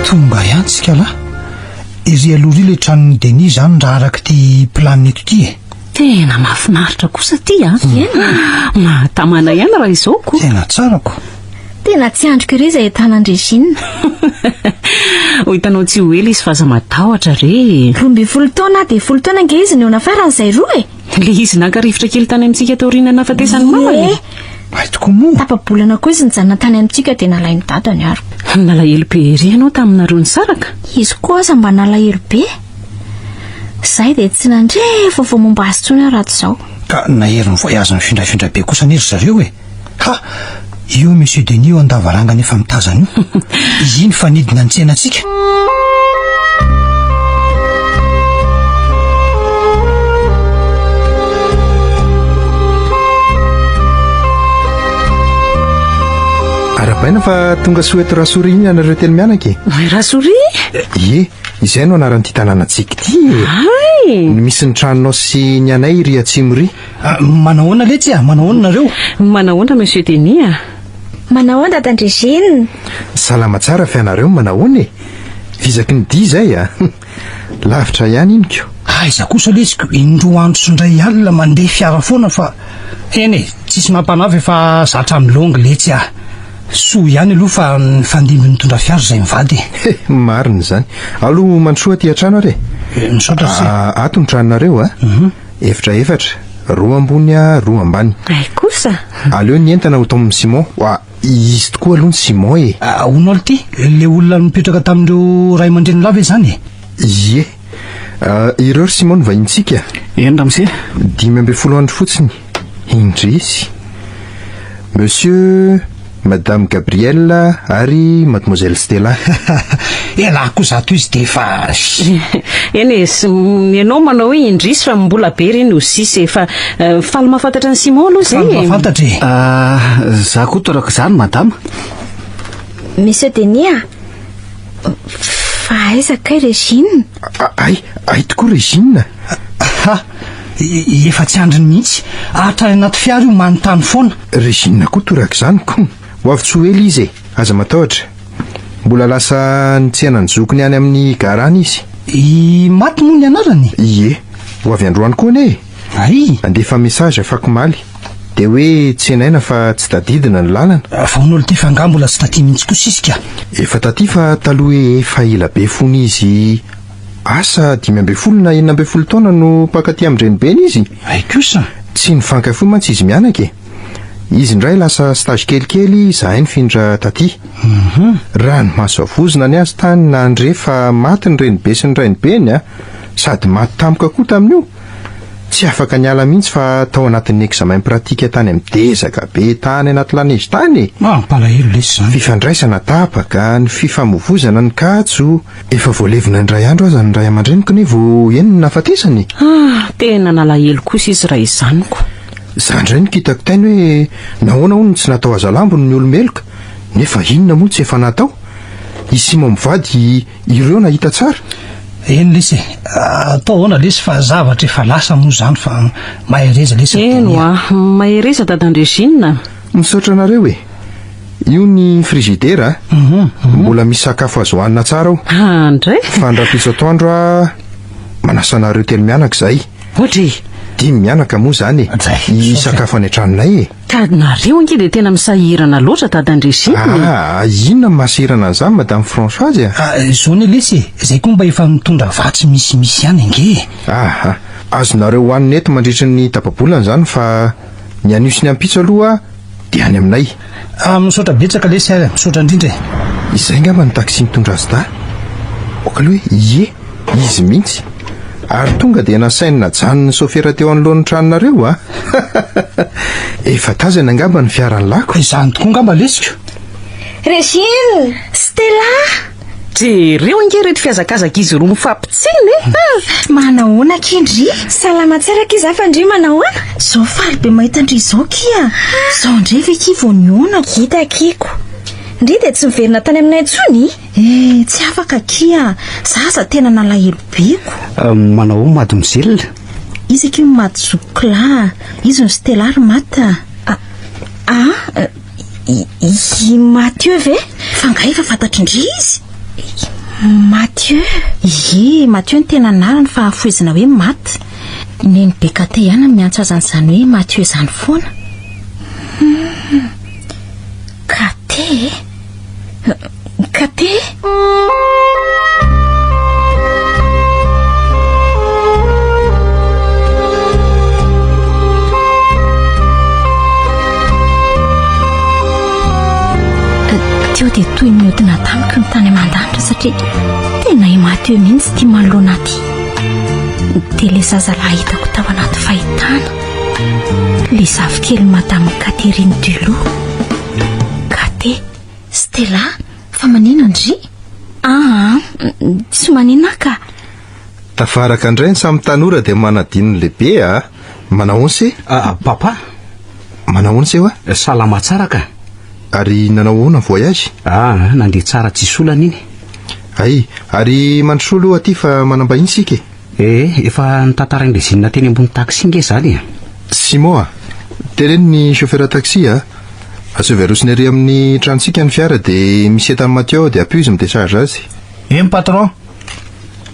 Tonga ihany tsika lahy. Ery aloha ery ilay tranon'i Denis izany raha araka ity planina eto ity e. Tena mahafinaritra kosa ity a! Mahatamana ihany raha izao ko. Tena tsara ko. Tena tsy andriko ery izay ahitana an-dry Regine. Ho hitanao tsy ho ela izy fa aza matahotra re e. 12 taona dia folo taona ange izy nihaona farany izay roa e. Ilay izy naka rivotra kely tany amintsika taorian'ny nahafatesan'ny mamany. Ie. Hay tokoa moa. Tapa-bolana koa izy nijanona tany amintsika dia nalain'ny dadany ary. Nalahelo be ery ianao taminareo nisaraka. Izy koa aza mba nalahelo be. Izahay dia tsy nandre vaovao momba azy intsony aho raha tsy izao. Ka nahery ny voyage nifindrafindra be kosa anie ry zareo e. Ha! Io Monsieur Denis io an-davarangana efa mitazana io. Iny fa nidina nitsena antsika. Arahabaina fa tonga soa eto Rasoria iny ianareo telo mianaka e. Rasoria? Ie, izay no anaran'ity tanànantsika ity e. Hay! Ny misy ny tranonao sy ny anay iry atsimo iry. Ah, manahoana letsy a, manahoana nareo? Manahoana Monsieur Denis a? Manahoana Dadan-dRégine? Salama tsara fa ianareo manahoana e? Vizaky ny dia izay a! Lavitra ihany iny ko. Aiza kosa letsy ko, indroa andro sy indray alina mandeha fiara foana fa eny e, tsisy mampanahy fa efa zatra milongo letsy a. Soa ihany aloha fa nifandimby nitondra fiara izay mivady e. He, marina izany. Aloha mandrosoa aty an-trano ary e. Misaotra ry se. Ato ny tranonareo a. Efitra efatra, roa ambony a, roa ambany. Hay kosa! Aleo ny entana ho taomin'i Simon. Oa, izy tokoa aloha ny Simon e. Ahoana aloha ity? Ilay olona nipetraka tamin'ireo ray aman-dreny lahy ve izany e? Ie. Ireo ry Simon ny vahintsika. Eny ramose. 15 andro fotsiny. Indrisy. Monsieur, Madame Gabrielle ary Mademoiselle Stella. Elah koa zato izy dia efa. Eny e, ianao manao hoe indrisy fa mbola be re ny ho sisa e, fa faly mahafantatra an'i Simon aloha izay e. Faly mahafantatra e. Za koa toraka izany madama. Monsieur Denis a, fa aiza kay Régine? Ay, ay tokoa Régine. Ha! Efa tsy andriny mihitsy. Hatrany anaty fiara io manontany foana. Regine koa torak'izany ko. Ho avy tsy ho ela izy e, aza matahotra. Mbola lasa nitsena ny zokiny any amin'ny gara any izy. I Maty moa ny anarany? Ie, ho avy androany koa anie e. Hay! Nandefa message afakomaly. Dia hoe tsenaina fa tsy tadidina ny lalana. Vao noly ty fa angaha mbola tsy taty mihitsy kosa izy ka. Efa taty fa taloha efa ela be fony izy Asa 15 na 16 taona no mpakaty amin-drenibeny izy. Hay kosa! Tsy nifankafoy mantsy izy mianaka e. Izy indray lasa stage kelikely, izahay nifindra taty. Ranomaso avozona ny azy tany nandre fa maty ny renibe sy ny rainibeny a! Sady maty tampoka koa tamin'io. Tsy afaka niala mihitsy fa tao anatin'ny examen pratique tany amin'ny dezaka be tany anaty lanezy tany e! Mampalahelo lesy izany. Fifandraisana tapaka, ny fifamovozana ny katso. Efa voalevina indray andro aza ny ray aman-dreniko anie vao heno ny nahafatesany e! Ah, tena nalahelo kosa izy raha izany ko. Za indray no kitako tainy hoe nahoana hono no tsy natao hazalambo ny olo-meloka, nefa inona moa no tsy efa natao? I Simon mivady ireo nahita tsara. Eny lesy e, atao ahoana lesy fa zavatra efa lasa moa izany fa mahereza lesy ry Eny Denis a. hoa, mahereza dadan-dRégine a. Misaotra anareo e. Io ny frizidera a. Mbola misy sakafo azo hohanina tsara ao. Ah, ndray. Fa ny rahampitso atoandro a, manasa anareo telo mianaka izahay. Ohatry e. Dimy mianaka moa izany e. Dray. Hisakafo any an-tranonay e. Ka nareo ange dia tena misahirana loatra dadan-dRégine e. Ah, inona no mahasahirana an'izany Madame Françoise a? Ah, izao anie lesy e, izay koa mba efa mitondra vatsy misimisy ihany ange e. Aha, azonareo hohanina eto mandritry ny tapa-bolana izany fa ny anio sy ny ampitso aloha. dia any aminay. Ah, misaotra betsaka lesy ary, misaotra indrindra e. Izay angamba ny taxi nitondra azy dahy. Aoka aloha hoe ie, izy mihitsy. Ary tonga dia nasainy najanon'ny sôfera teo anoloan'ny tranonareo a! Efa tazany angamba ny fiaran'ny lako. Izany tokoa angamba lesiko. Régine! Stella! Jereo ange ireto fihazakazak'izy roa mifampitsena e! Manahoana akia ndry? Salama tsara akia za fa ndry manahoana? Zao faly be mahita ndry zao akia! Zao ndray ve akia vao nihaona? Hita akia ko! Ndry dia tsy miverina tany aminay intsony? Eh, tsy afaka akia! Za aza tena nalahelo be ko! Manahoana mademoiselle? Izy akia no maty zokiko lahy, izy no Stella ry Matt a! Ah! I Mathieu ve? Fa nga efa fantatry ndry izy? Mathieu? Ie, Mathieu no tena anarany fa afohezina hoe Matt. Neny be kate ihany no miantso azy an'izany hoe Mathieu izany foana. Hmm. Kate e? Kate? Teo dia toy ny niodina tamiko ny tany aman-danitra satria tena i Mathieu mihitsy ity manoloana aty. Dia ilay zazalahy hitako tao anaty fahitana. Ilay zafikely Madame Catherine Dulot. Kate. Stella, fa manina ndry? Aa, tsy manina aho ka. Tafaraka indray ny samy tanora dia manadino ny lehibe a! Manahoana se? Ah, papa. Manahoana se hoa? Salama tsara ka. Ary nanao ahoana ny voyage? Ah, nandeha tsara tsisy olana iny. Hay, ary mandrosoa aloha aty fa manam-bahiny isika e. Eh, efa notantarain'i Régine teny ambony taxi nge izany e. Simon a, teneno ny chauffeur taxi a, asaivo arosony ery amin'ny tranontsika ny fiara dia misy entan'i Mathieu ao dia ampio izy mi-décharge azy. Eny patron.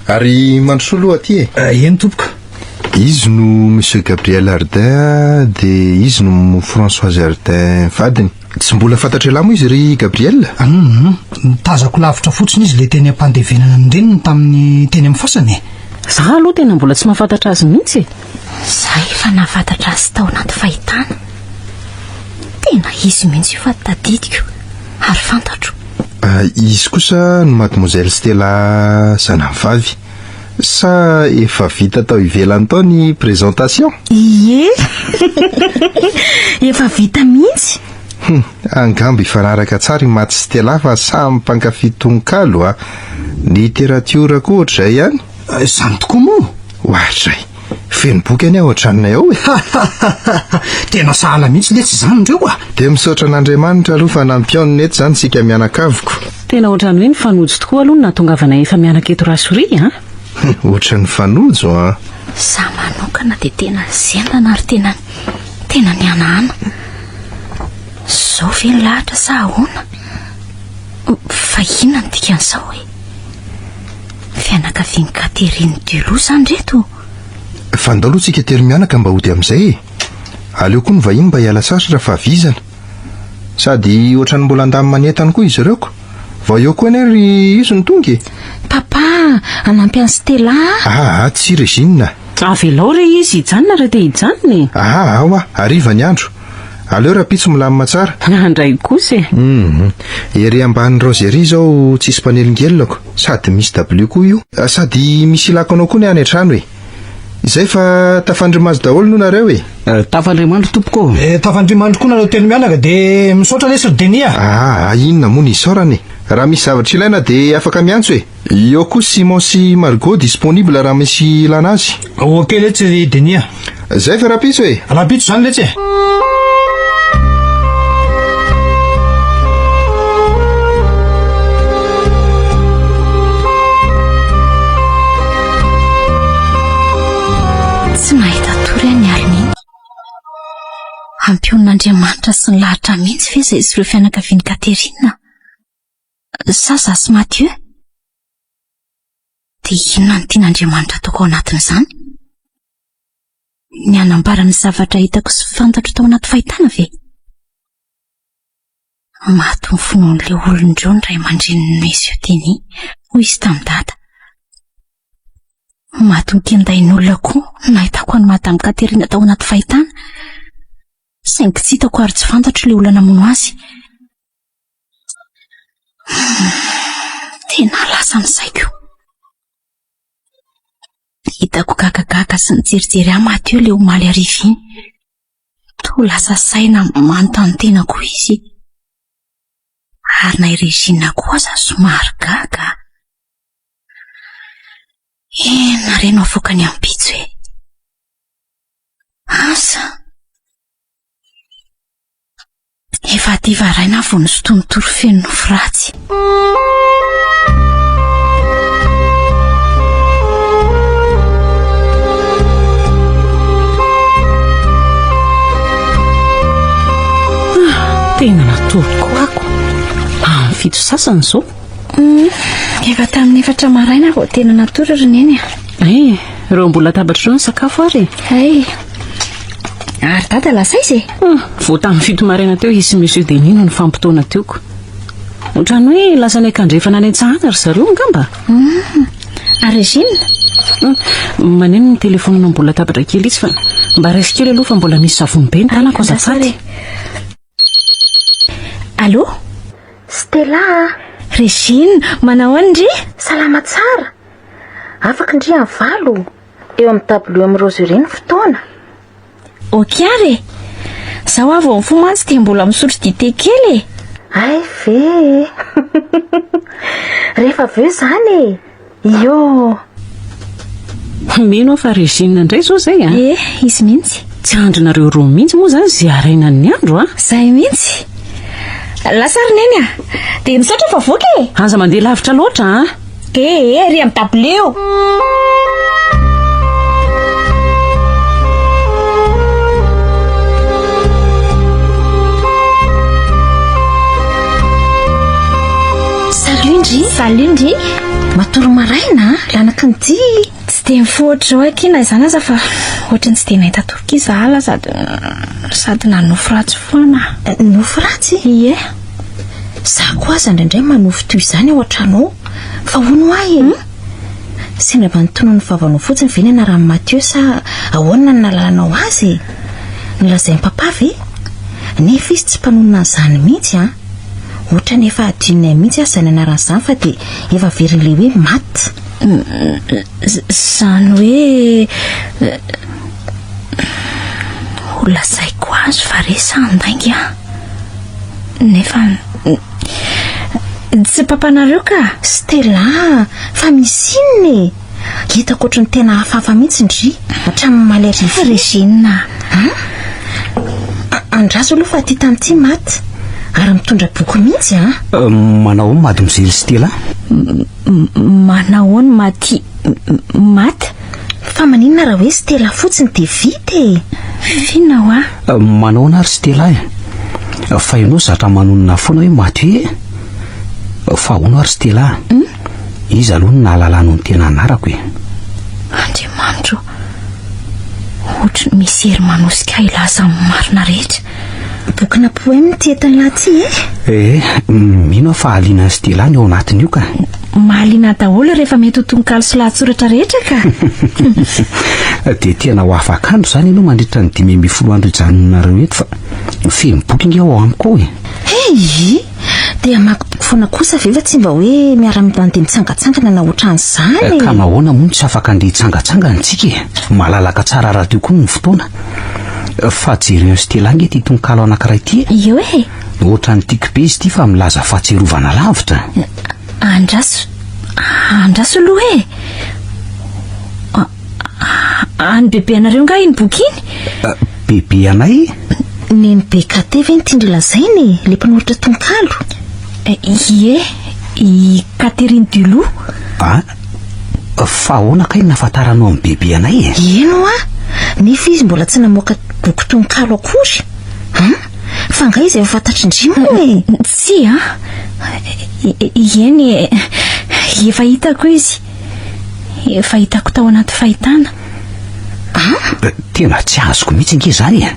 Ary mandrosoa aloha aty e. Eh, eny tompoko. Izy no Monsieur Gabriel Ardin dia izy no Françoise Ardin vadiny. Tsy mbola fantatr'ialahy moa izy ry Gabriel? Hum, nitazako lavitra fotsiny izy ilay teny am-pandevenana ny reniny tamin'ny teny amin'ny fasana e. Za aloha tena mbola tsy mahafantatra azy mihitsy e. Za efa nahafantatra azy tao anaty fahitana. Tena izy mihitsy io fa tadidiko ary fantatro. Ah, izy kosa no Mademoiselle Stella zanany vavy. Sa efa vita tao ivelany tao ny présentation? Ie! Efa vita mihitsy. Hum, angamba hifanaraka tsara i Maty sy Stella fa samy mpankafy tononkalo a! Literatiora koa ohatr'izay ihany. Izany tokoa moa? Ohatray! Feno boky anie ao an-tranonay ao e! Tena sahala mihitsy letsy izany ndreo a! Dia misaotra an'Andriamanitra aloha fa nampihaonina eto izany isika mianakaviko. Tena ohatran'ny hoe nifanojo tokoa aloha ny nahatongavanay efa mianaka eto Rasoria a! Ohatran'ny nifanojo an! Za manokana dia tena zendana ary tena tena nihanahana. Zao ve ny lahatra sa ahoana? Fa inona no dikan'izao e? Fianakavian'i Catherine Dulot izany reto? Fa ndao aloha tsika telo mianaka mba hody amin'izay e! Aleo koa ny vahiny mba hiala sasatra fa vizana. Sady ohatran'ny mbola handamina ny entany koa izy ireo ko. Vao eo koa anie ry izy no tonga e! Papa, hanampy an'i Stella aho. Aa, tsia Regine a! Avelao re izy hijanona raha te hijanona e! Aa, ao aho, hariva ny andro. Aleo rahampitso milamina tsara. Handray kosa e! Hum, ery ambany raozy ery izao tsisy mpanelingelina ko, sady misy dabilio koa io, sady misy ilako anao koa ny any an-trano e! Izay fa tafandrimazo daholo no nareo e! Tafandrimandry tompoko ô! Eh, tafandrimandry koa nareo telo mianaka de misaotra lesy ry Denis a! Aa, inona moa ny isaorana e! Raha misy zavatra ilaina de afaka miantso e! Eo koa Simon sy Margot disponible raha misy ilana azy. Ok letsy ry Denis a. Zay fa rahampitso e. Rahampitso zany letsy e. Tsy nahita tory aho ny alin'iny. Ampionon'Andriamanitra sy ny lahatra mihitsy ve izay sy ireo fianakavian'i Catherine? Sa za sy Mathieu? Dia inona no tian'Andriamanitra ataoko ao anatin'izany? Ny hanambara ny zavatra hitako sy fantatro tao anaty fahitana ve? Maty ny finoan'ilay olon-dreo ny ray aman-drenin'i Monsieur Denis, hoy izy tamin'i Dada. Maty nokendain'olona koa no nahitako an'i Madame Catherine tao anaty fahitana. Saingy tsy hitako ary tsy fantatro ilay olona namono azy. Tena lasa ny saiko. Hitako gagagaga sy nijerijery ahy Mathieu ilay omaly hariva iny. Toa lasa saina manontany tena koa izy. Ary na i Regina koa aza somary gaga. Inona re no avoakany ampitso e? Asa! Efa hadiva haraina aho vao nisintonin'ny tory feno nofy ratsy. Ah, tena natory koa ako. Amin'ny fito sasany izao. Mm, efa tamin'ny efatra maraina vao tena natory ry neny a. Eh, ireo mbola latabatra ireo ny sakafo ary e. Hay. Ary dada lasa aiza e? Hmm, vao tamin'ny fito maraina teo izy sy Monsieur Denis no nifampitaona teo ko. Ohatran'ny hoe lasa any ankandrefana any an-tsahana ry zareo angamba. Hmm. Ary Regine? Hmm, maneno ny telefonina mbola latabatra kely izy fa mba raiso kely aloha fa mbola misy savony be ny tanako azafady. Allô? Stella a! Regine, manao ahoana ndry? Salama tsara! Afaka ndry amin'ny valo? Eo amin'ny dabilio amin'ny roseraie ny fotoana. Ok ary e! Zaho avy vao mifoha mantsy dia mbola misotro dite kely e! Hay ve e! Rehefa avy eo izany e! Io! Mino aho fa Regine indray izao izay a! Eh, izy mihitsy. Tsy andrinareo roa mihitsy moa izany izay harainan'ny andro a! Izay mihitsy. Lasa ry Neny a! Dia misaotra fa voky e! Aza mandeha lavitra loatra a! Eh, eh, ery amin'ny dabilio! Salut ndry! Salut ndry! Matory maraina a, lanaky ny dihy. Tsy dia mifoha ohatr'izao akia na izany aza fa ohatran'ny tsy dia nahita tory kia zahala sady sady nanofy ratsy foana. Nofy ratsy? Ie. Za koa aza indraindray manofy toy izany ao an-trano ao. Fa hono ho ahy e? Sendra mba notononin'ny vavanao fotsiny ve ny anaran'i Mathieu sa ahoana no nahalalanao azy e? Nolazain'i papa ve? Nefa izy tsy mpanonona an'izany mihitsy an! Ohatran'ny efa hadinonay mihitsy aza izany anarana izany fa dia efa averin'ilay hoe Matt. Izany hoe ho lazaiko azy fa re sa handainga aho? Nefa tsy papanareo ka! Stella, fa misy inona e? Hitako ohatry ny tena hafahafa mihitsy ndry hatramin'ny omaly hariva. Regina. An? Andraso aloha fa aty tany ity Matt. Ary mitondra boky mihitsy an. Euh, manao ahoana mademoiselle Stella? Manao ahoana Maty Matt? Fa maninona raha hoe Stella fotsiny dia vita e? F'inona hoa? Euh, manao ahoana ary Stella e? Fa ianao zatra manonona foana hoe Mathieu e? Fa ahoana ary Stella? Hmm? Iza aloha no nahalalanao ny tena anarako e? Andriamanitro, ohatry ny misy hery manosika ahy hilaza ny marina rehetra. Bokina poème ity entin'lah ity e? Eh, mino aho fa hahaliana an'i Stella ny ao anatin'io ka. Mahaliana daholo rehefa mety ho tononkalo sy lahatsoratra rehetra ka. Dia tena ho afaka andro izany ianao mandritra ny 15 andro hijanonanareo eto fa feno boky ange ao amiko ao e. Hey! Dia hamaky boky foana kosa ve fa tsy mba hoe miara-mandeha mitsangatsangana na ohatran'izany e? Ka nahoana moa no tsy afaka andeha hitsangatsangana isika e? Malalaka tsara rahateo koa ny fotoana. Fa jereo Stella ange ity tononkalo anankiray ity e. Io e! Ohatran'ny tiako be izy ity fa milaza fahatsiarovana lavitra. Andraso, andraso aloha e! Any bebe anareo nga iny boky iny? Bebe anay? Neny be KT ve ny tian-dry lazaina e? Ilay mpanoratra tononkalo? Ie, i Catherine Dulou. Ah, fa ahoana kay ny nahafantaranao an'i bebe anay e? Eny hoa, nefa izy mbola tsy namoaka boky tononkalo akory. An? Fa angaha izy efa fantatry ndry moa e? Tsia, eny e, efa hitako izy. Efa hitako tao anaty fahitana. Ah? Tena tsy azoko mihitsy ange izany e.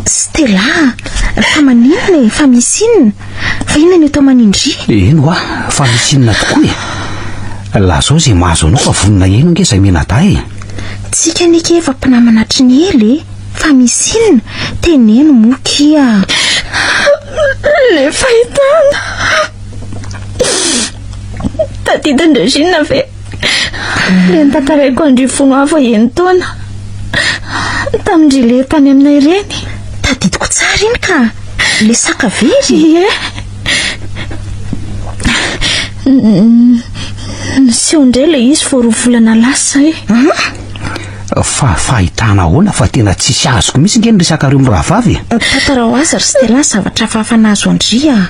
Stella, fa maninona e? Fa misy inona? Fa inona no atao manindry? Eny hoa, fa misy inona tokoa e? Lazao izay mahazo anao fa vonona heno ange izay mianadahy e. Tsika anie efa mpinamana hatrany. hatry ny ela e! Fa misy inona? Teneno moa kia! Le fahitana! Tadidin'i Regine ve? Le notantaraiko an-dry fony aho vao enin-taona. Tamin-dry le tany aminay ireny. Tadidiko tsara iny ka! Le saka very? Ie. Niseho indray ilay izy vao roa volana lasa izay. Fa fahitana ahoana fa tena tsisy azoko mihitsy nge ny resakareo mirahavavy e. Tantarao azy ry Stella zavatra hafahafa nahazo an-dry a.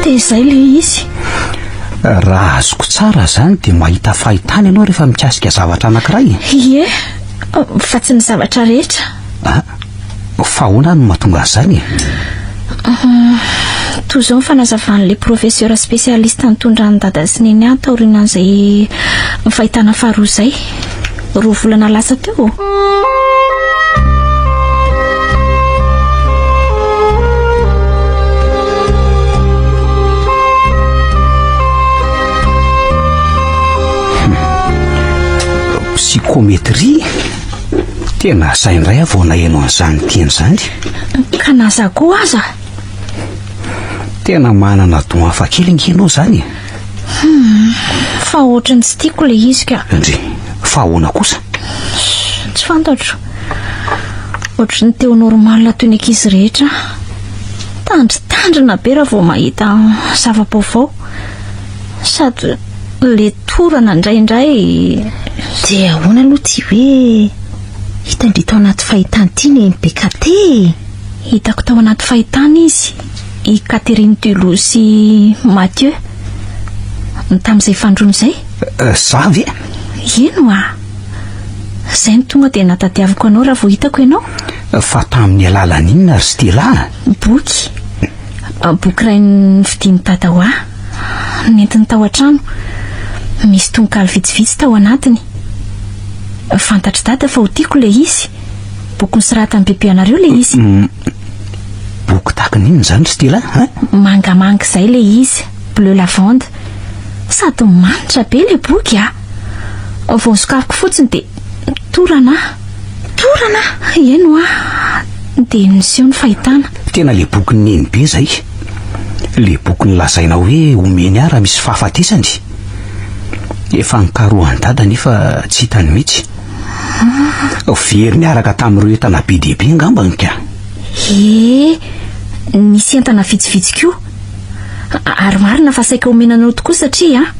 Dia izay ilay izy. Raha azoko tsara izany dia mahita fahitana ianao rehefa mikasika zavatra anankiray e. Ie, fa tsy ny zavatra rehetra. Ah, fa ahoana no mahatonga an'izany e? Toy izao ny fanazavan'ilay professeur spécialiste nitondra an'i Dada sy Neny ahy taorianan'izay fahitana faharoa izay. Roa volana lasa teo. Psychométrie? Tena zay indray aho vao naheno an'izany teny izany. Ka na za koa aza. Tena manana don hafakely ange ianao izany e. Hum, fa ohatran'ny tsy tiako ilay izy ka. Ndry, fa ahoana kosa? Tsy fantatro. Ohatran'ny te ho normal toy ny ankizy rehetra aho. Tandrintandrina be raha vao mahita zava-baovao. Sady le torana indraindray. Dia ahoana aloha ity hoe hitan-dry tao anaty fahitana ity ny BKT e? Hitako tao anaty fahitana izy, i Catherine Dulot sy Mathieu. Tamin'izay fandroana izay. Za ve? Eny hoa. Izay no tonga dia nahatadiaviko anao raha vao hitako ianao. Fa tamin'ny alalan'ny inona ry Stella? Boky. Boky iray novidian'i Dada ho ahy. Nentiny tao an-trano. Misy tononkalo vitsivitsy tao anatiny. Fantatr'i Dada fa ho tiako ilay izy. Boky nosoratan'i Bebe anareo ilay izy. Boky tahaka ny inona izany ry Stella a? Mangamanga izay ilay izy, bleu lavande. Sady manitra be ilay boky a! Vao nosokafiko fotsiny dia torana aho. Torana? Eny hoa, dia niseho ny fahitana. Tena ilay bokin'i Neny be izay. Ilay boky nolazaina hoe omeny ahy raha misy fahafatesany. Efa nokarohan'i Dada nefa tsy hitany mihitsy. Very niaraka tamin'ireo entana be dia be angambany ka. Ee, nisy entana vitsivitsy koa. Ary marina fa saika omena anao tokoa satria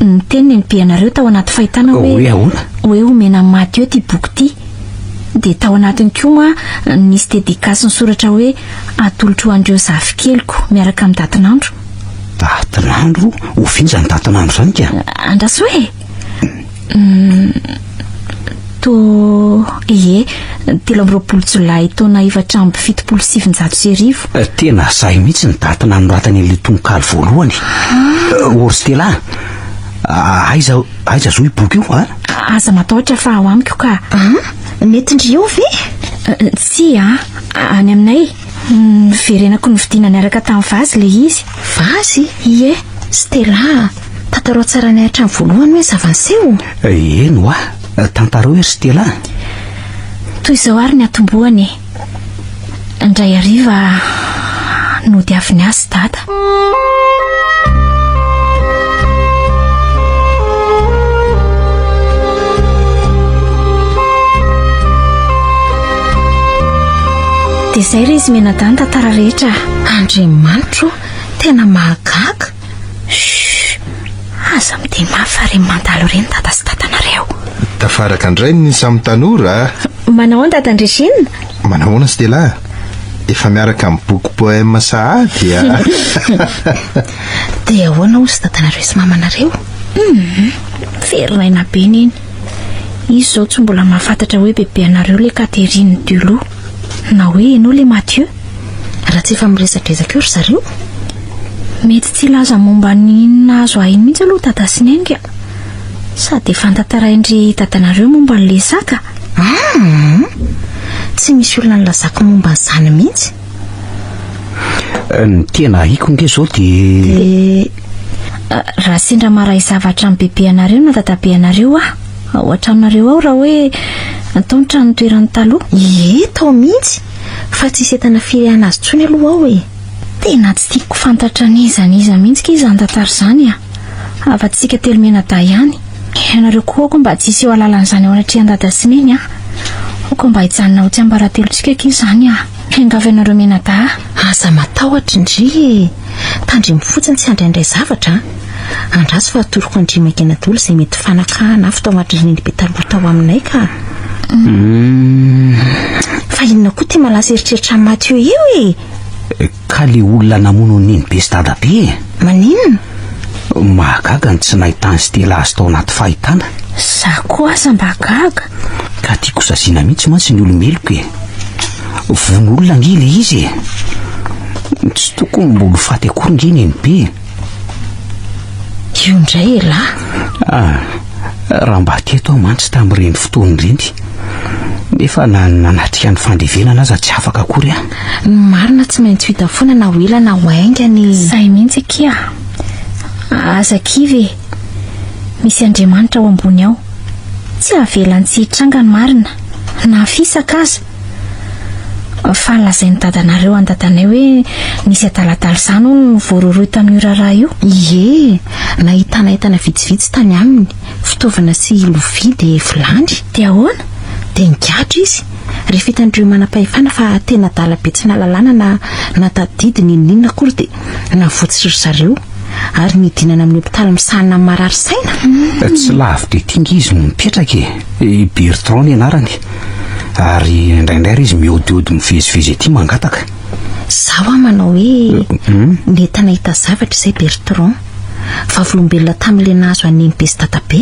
niteny ny be anareo tao anaty fahitana hoe Hoe ahoana? hoe omena an'i Mathieu ity boky ity. Dia tao anatiny koa moa nisy dédicace nisoratra hoe atolotro ho an'ireo zafikeliko miaraka amin'ny datin'andro. Datin'andro? Oviana izany datin'andro izany ka? Andraso e! To, ie, 23 jolay taona 1974. Tena sahy mihitsy ny daty nanoratany an'ilay tononkalo voalohany. Ô ry Stella, aiza aiza zo io boky io a? Aza matahotra fa ao amiko ka. Nentin-dry eo ve? Tsia, any aminay. Noverenako novidiana niaraka tamin'ny vazy ilay izy. Vazy? Ie. Stella, tantarao tsara ny hatramin'ny voalohany hoe zava-niseho. Eny hoa, tantarao hoe ry Stella. Toy izao ary ny hatombohany e. Indray hariva nody avy niasa Dada. Dia izay ry izy mianadahy ny tantara rehetra. Andriamanitro, tena mahagaga. Chut! Aza miteny mafy fa ireny mandalo ireny dada sy dadanareo. Tafaraka indray ny samy tanora a! Manao ahoana dadan'i Regine? Manao ahoana Stella? Efa miaraka amin'ny boky poème sahady a! Dia ahoana hozy dadanareo sy mamanareo? Hum, very be neny. Izy izao tsy mbola mahafantatra hoe bebe anareo ilay Catherine Dulot. Na hoe ianao ilay Mathieu. Raha tsy efa miresadresaka eo ry zareo? Mety tsy hilaza momba ny nahazo ahy iny mihitsy aloha dada sy neny ka. Sady efa notantarain-dry dadanareo momba an'ilay saka. Hum! Tsy misy olona nilazako momba an'izany mihitsy. Ny tena ahiko nge zao dia... Dia raha sendra maharay zavatra amin'ny bebe anareo na dadabe anareo aho, ao an-tranonareo ao raha hoe atao ny trano nitoerany taloha. Ie, tao mihitsy. Fa tsy hisy entana firy hanazy intsony aloha ao e. Tena tsy tiako fantatra an'iza n'iza mihitsy kay izany tantara izany a! Afa-tsy isika telomianadahy ihany. Ianareo koa aoka mba tsy hiseho alalan'izany eo anatrehan'i Dada sy Neny a! Aoka mba hijanona ho tsiambaratelontsika akia izany a! Miangavy anareo mianadahy. Aza matahotra ndry e! Tandremo fotsiny tsy handraindray zavatra a! Andraso fa atoroko an-dry Magina daholo izay mety fanaka na fitaovan-dry Nenibe taloha tao aminay ka! Fa inona koa ity malaza eritreritra an'i Mathieu io e? Ka le olona namono an'i Nenibe sy Dadabe e! Maninona? Mahagaga ny tsy nahitan'i Stella azy tao anaty fahitana. Za koa aza mba gaga. Ka tiako saziana mihitsy mantsy ny olo-meloka e! Vono olona ange ilay izy e! Tsy tokony mbola ho faty akory nge Nenibe e! Io indray elah. Ah, raha mba teto aho mantsy tamin'ireny fotoana ireny. Nefa na nanatrika ny fandevenana aza tsy afaka akory aho. Ny marina tsy maintsy ho hita foana na ho ela na ho haingana e. Zay mihitsy akia. Aza kivy e. Misy Andriamanitra ao ambony ao. Tsy avelany tsy hitranga ny marina, na fisaka aza. Fa lazain'i dadanareo an'i dadanay hoe nisy adaladala izany hono no voarohirohy tamin'io raharaha io. Ie, nahitana entana vitsivitsy tany aminy, fitaovana sy lovia dia vilany. Dia ahoana? Dia nigadra izy. Rehefa hitan'ireo manam-pahefana fa tena adala be tsy nahalalana na nahatadidy n'inon'inona akory dia navotsotry ry zareo ary nidinana amin'ny hopitaly misahana ny marary saina. Tsy lavitra ety nge izy no mipetraka e. I Bertrand ny anarany. Ary indraindray ary izy mihaodihaody mivezivezy ety mangataka. Izaho aho manao hoe nety nahita zavatra izay Bertrand. Vavolombelona tamin'ilay nahazo an'i Nenibe sy Dadabe.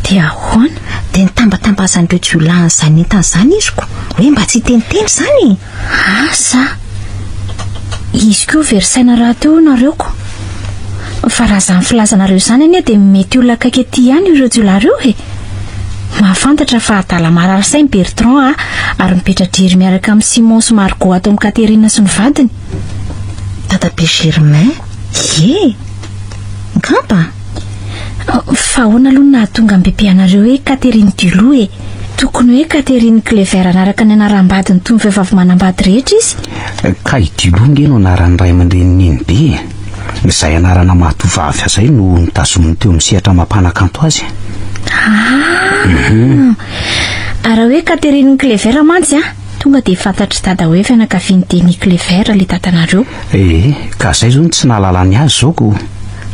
Dia ahoana? Dia nitambatambazan'ireo jiolahy an'izany entana izany izy ko. Hoe mba tsy hiteniteny izany e! Asa! Izy koa very saina rahateo hono nareo ko. Fa raha izany filazanareo izany anie dia mety olona akaiky aty ihany ireo jiolahy ireo e! Mahafantatra fa adala marary saina Bertrand a, ary mipetra-drery miaraka amin'i Simon sy Margot ato amin'i Catherine sy ny vadiny. Dadabe Germain, ie! Ngamba? Fa ahoana aloha no nahatonga an'i Bebe anareo hoe Catherine Dulot e? Tokony hoe Catherine Clever anaraka ny anaram-badiny toy ny vehivavy manambady rehetra izy. Ka i Dulot nge no anaran'ny ray aman-drenin'i Nenibe e! Izay anarana maha tovovavy azy izay no notazominy teo amin'ny sehatra maha mpanakanto azy. Ah! Ary raha hoe Catherine Clever mantsy an, tonga dia fantatr'i Dada hoe fianakavian'i Denis Clever ilay dadanareo. Ee, ka izay izao no tsy nahalalany azy izao ko.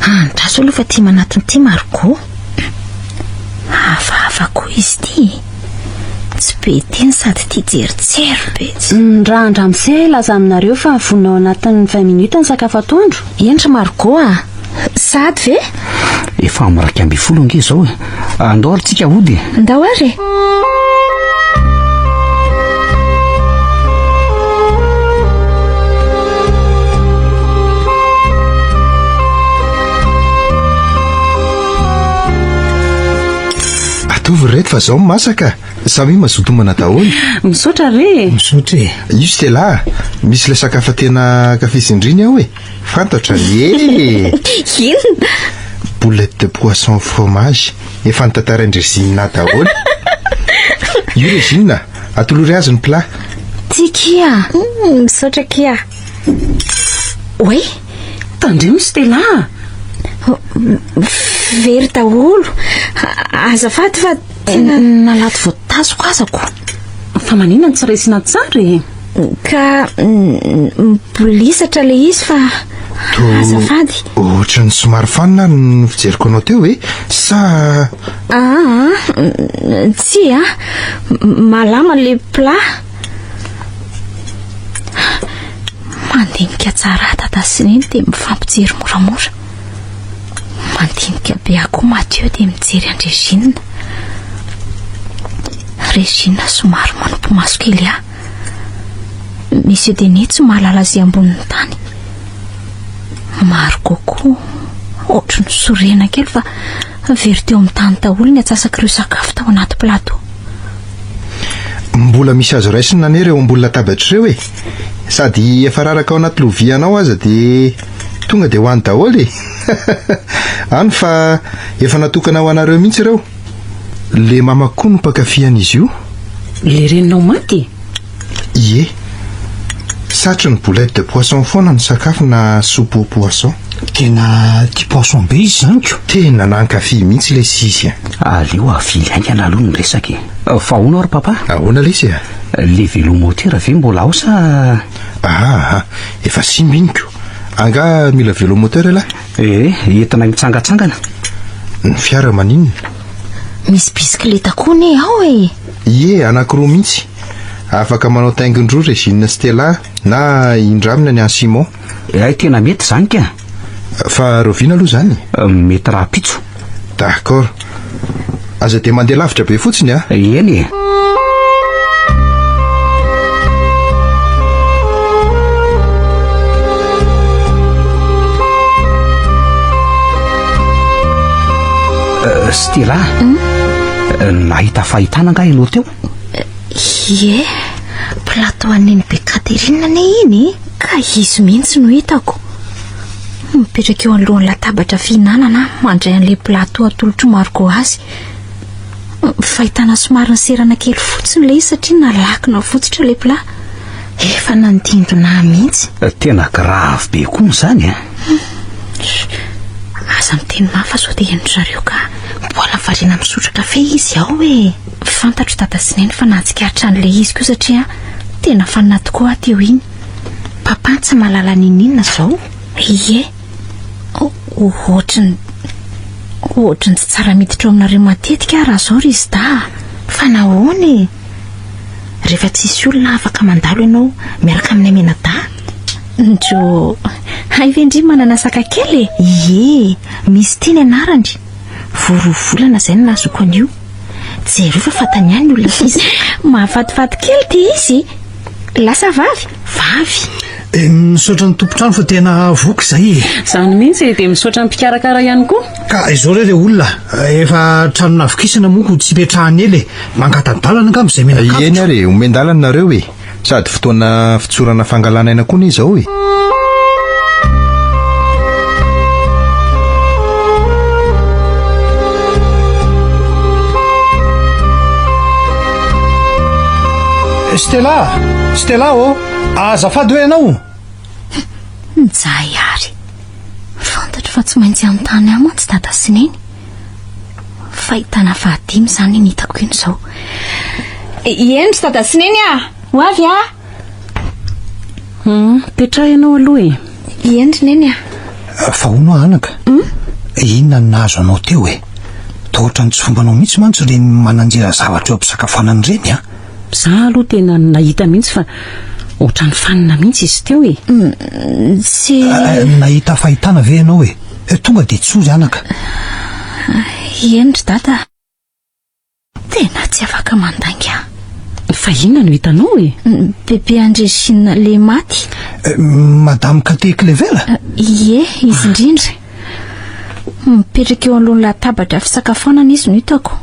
Andraso aloha fa tia manatona ity Margot. Hafahafa koa izy ity e. Tsy be teny sady tia jerijery be. Raha andramose hilaza aminareo fa vonona ao anatin'ny vingt minutes ny sakafo atoandro. Eny ry Margot a! Sahady ve? Efa amin'ny 11 ange izao e. Andao ary tsika hody e. Andao ary e. Ataovy ry reto fa zao masaka. Samia mazoto homana daholo. Misaotra re e. Misaotra e. Io Stella a, misy ilay sakafo tena ankafizin-dry iny ao e. Fantatra anie e. Inona? Boulette de poisson au fromage. Efa notantarain-dry Regina daholo. Io Regina, atolory azy ny plat. Ty kia. Misaotra kia. Oay! Tandremo Stella a! Very daholo. Azafady fa tena... Nalato voatazoko aza ko. Fa maninona no tsy raisina tsara e? Ka mibolisatra ilay izy fa azafady. Ohatran'ny somary fanina ary ny fijeriko anao teo e! Sa... Aa, tsia, malama ilay plat. Mandinika tsara dada sy neny dia mifampijery moramora. Mandinika be ahy koa Mathieu dia mijery an-dRégine. Régine somary manopy maso kely ahy. Monsieur Denis tsy mahalala izay ambonin'ny tany. Margot koa ohatry ny sorena kely fa very teo amin'ny tany daholo ny atsasak'ireo sakafo tao anaty plateau. Mbola misy azo raisina anie ireo ambony latabatra ireo e! Sady efa raraka ao anaty lovianao aza dia tonga dia ho any daholo e! Any fa efa natokana ho anareo mihitsy ireo. Le mamako koa no mpankafy an'izy io. Le reninao maty e? Ie. Satry ny boulette de poisson foana no sakafo na soupe au poisson. Tena tia poisson be izy izany ko. Tena nankafy mihitsy lesy izy a. Aleo avily haingana aloha ny resaka e. Fa ahoana ary papa? Ahoana lesy a? Le vélomoteur ve mbola ao sa? Aa, efa simba iny ko. Angaha mila vélomoteur ialahy? Ee, entina mitsangatsangana. Ny fiara maninona? Misy bisikileta koa anie ao e! Ie, anankiroa mihitsy. Afaka manao taingin-droa Regine sy Stella na indramina ny an'i Simon. Hay tena mety izany ka! Fa rahoviana aloha izany? Mety rahampitso. D'accord. Aza dia mandeha lavitra be fotsiny a! Eny e! Stella, nahita fahitana angaha ianao teo? Ie, plateau an'i Nenibe Catherine anie iny e! Ka izy mihitsy no hitako. Mipetraka eo anoloan'ny latabatra fihinanana aho, mandray an'ilay plateau atolotr'i Margot azy. Fahitana somary niserana kely fotsiny ilay izy satria nalaky navotsitra ilay plat. Efa nandindona ahy mihitsy. Tena grave be koa izany a! Aza miteny mafy fa sao dia henon-dry zareo ka. Mbola variana misotro kafe izy ao e! Fantatro dada sy neny fa nahatsikaritra an'ilay izy koa satria tena fanina tokoa aho teo iny. Papa tsy mahalala n'inon'inona izao. Ie. Ohatry ny ohatry ny tsy tsara miditra ao aminareo matetika aho raha izao ry Zda a. Fa nahoana e? Rehefa tsisy olona afaka mandalo ianao miaraka aminay mianadahy? Ndrô, hay ve ndry manana saka kely e? Ie, misy ity ny anarany. Vao roa volana izay no nahazoako an'io. Jereo fa fantany ihany ny olona izy. Mahafatifaty kely ity izy. Lahy sa vavy? Vavy. Eh, misaotra ny tompon-trano fa tena voky izay e. Izany mihitsy e, dia misaotra ny mpikarakara ihany koa. Ka izao re re olona, efa trano navokisana moa ko tsy ipetrahana ela e. Mangata-dalana angamba izay menakavitra. Eny ary e, omen-dalana nareo e. Sady fotoana fitsorana fangalana aina koa anie izao e. Stella! Stella ô! Azafady hoe ianao? Njay ary. Fantatro fa tsy maintsy hanontany ahy mantsy dada sy neny. Fahitana fahadimy izany iny hitako iny izao. Eny ry dada sy neny ah! Ho avy ah! Hum, petraha ianao aloha e. Eny ry neny ah. Fa hono aho anaka, inona no nahazo anao teo e? Toa ohatran'ny tsy fombanao mihitsy mantsy ireny mananjera zavatra eo am-pisakafoanana ireny an! Za aloha tena nahita mihitsy fa ohatran'ny fanina mihitsy izy teo e. Tsy. Nahita fahitana ve ianao e? Tonga dia tsory anaka. Eny ry dada. Tena tsy afaka mandainga aho. Fa inona no hitanao e? Bebe an-dRégine le maty. Madame Kate Clever? Ie, izy indrindra. Mipetraka eo anoloan'ny latabatra fisakafoanana izy no hitako.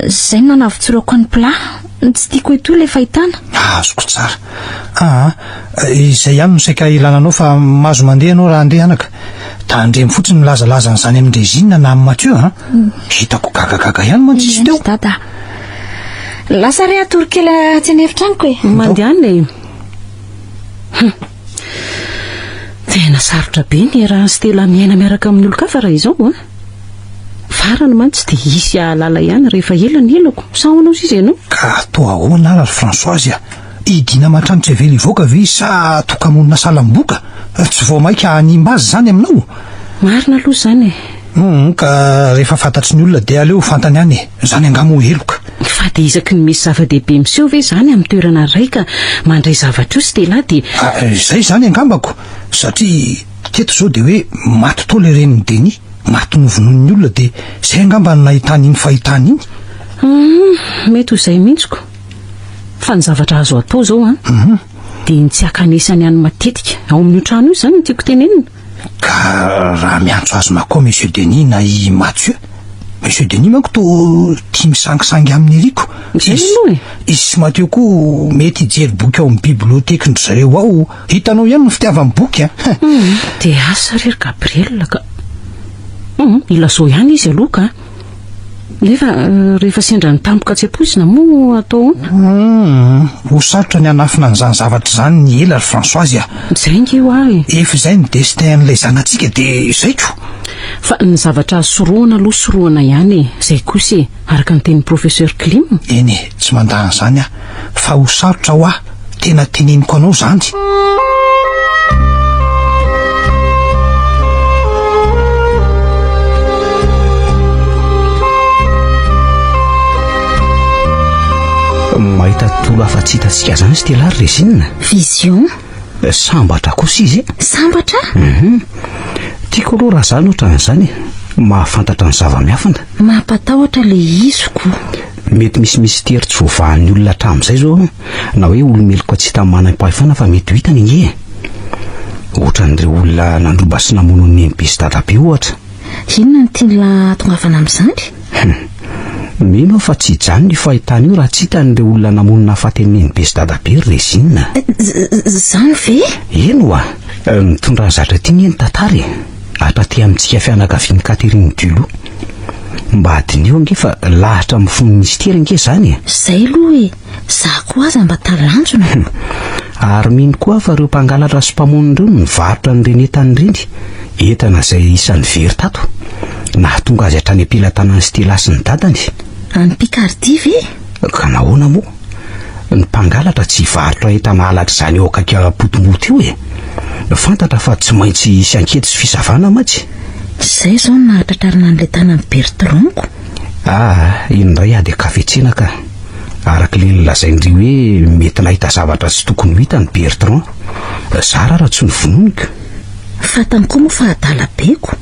Izay no nanavotsorako ny plat. Tsy tiako etoa ilay fahitana. Azoko tsara. Aa, izay ihany no saika ilana anao fa mahazo mandeha ianao raha handeha anaka. Tandremo fotsiny milazalaza an'izany amin-dRégine na amin'i Mathieu an. Hitako gagagaga ihany mantsy izy teo. Dada. Lasa re hatory kely atsy an'efitranoko e. Mandehana e. Hum. Tena sarotra be ny iarahan'i Stella miaina miaraka amin'ny olon-kafa raha izao an. Farany mantsy dia hisy hahalala ihany rehefa ela ny elako. Sa ahoana ozy izy ianao? Ka toa ahoana ary ry Françoise a? Hidiana aman-trano tsy avela hivoaka ve izy sa toka-monina salam-boka? Tsy vao mainka hanimba azy izany aminao? Marina aloha izany e. Hum, ka rehefa fantatry ny olona dia aleo ho fantany ihany e. Izany angaha moa heloka? Fa dia isaky ny misy zava-dehibe miseho ve izany amin'ny toerana iray ka mandray zavatra io Stella dia. Ah, izay izany angambako, satria teto izao dia hoe maty tao ilay renin'i Denis, maty novonoin'ny olona dia izay angamba no nahitany iny fahitana iny. Hum, mety ho izay mihitsy ko. Fa ny zavatra azo atao izao an, dia ny tsy hakanesany any matetika ao amin'io trano io izany no tiako tenenina. Ka raha miantso azy makao Monsieur Denis na i Mathieu? Monsieur Denis manko toa tia misangisangy aminy ery ko. Izay aloha e. Izy sy Mathieu koa mety hijery boky ao amin'ny bibliothèque-ndry zareo ao. Hitanao ihany ny fitiavany boky a. Hum, dia asa re ry Gabriel ka. Hum, ilazao ihany izy aloha ka. Nefa rehefa sendra ny tampoka tsy ampoizina moa atao ahoana? Hum, ho sarotra ny hanafina an'izany zavatra izany ny ela ry Françoise a. Izay ange hoa e. Efa izay ny destin an'ilay zanatsika dia izay ko. Fa ny zavatra azo sorohana aloha sorohana ihany e, izay kosa e, araka ny tenin'ny Professeur Klim. Eny e, tsy mandà an'izany aho, fa ho sarotra ho ahy, tena teneniko anao izany. Mahita tontolo hafa tsy hitantsika izany Stella ry Régine. Vision. Sambatra kosa izy e. Sambatra? Mhm. Tiako aloha raha zany ohatran'izany e. Mahafantatra ny zava-miafina. Mampatahotra le izy ko. Mety misy mistery tsy voavahan'ny olona hatramin'izay izao na hoe olo-meloka tsy hita manam-pahefana fa mety ho hitany ange e. Ohatran'ireo olona nandroba sy namono an'i Nenibe sy Dadabe ohatra. Inona no tian'la hahatongavana amin'izany? Hum. Mino aho fa tsy hijanona io fahitana io raha tsy hitany ireo olona namono nahafaty an'i Nenibe sy Dadabe ry Régine. Izany ve? Eny oa! Mitondra ny zatra ity anie ny tantara e! Hatraty amintsika fianakavian'i Catherine Dulot. Mba diniho ange fa lahatra mifono mistery ange izany e! Izay aloha e! Za koa aza mba talanjona. Hum. Ary mino koa aho fa ireo mpangalatra sy mpamono ireo no nivarotra an'ireny entana ireny. Entana izay isan'ny very tato. Nahatonga azy hatrany am-pelatanan'i Stella sy ny dadany. Any Picardie ve? Ka nahoana moa? Ny mpangalatra tsy hivarotra entana halatra izany eo akaiky Potomoty io e! Fantatra fa tsy maintsy hisy ankety sy fisavana mantsy. Izay izao no nahatratrarana an'ilay tanan'i Bertrand-ko. Ah, iny indray ady an-kafetsena ka. Araka ilay nolazain-dry hoe mety nahita zavatra tsy tokony ho hitany Bertrand. Zara raha tsy novonoiny ko. Fantany koa moa fa adala be ko.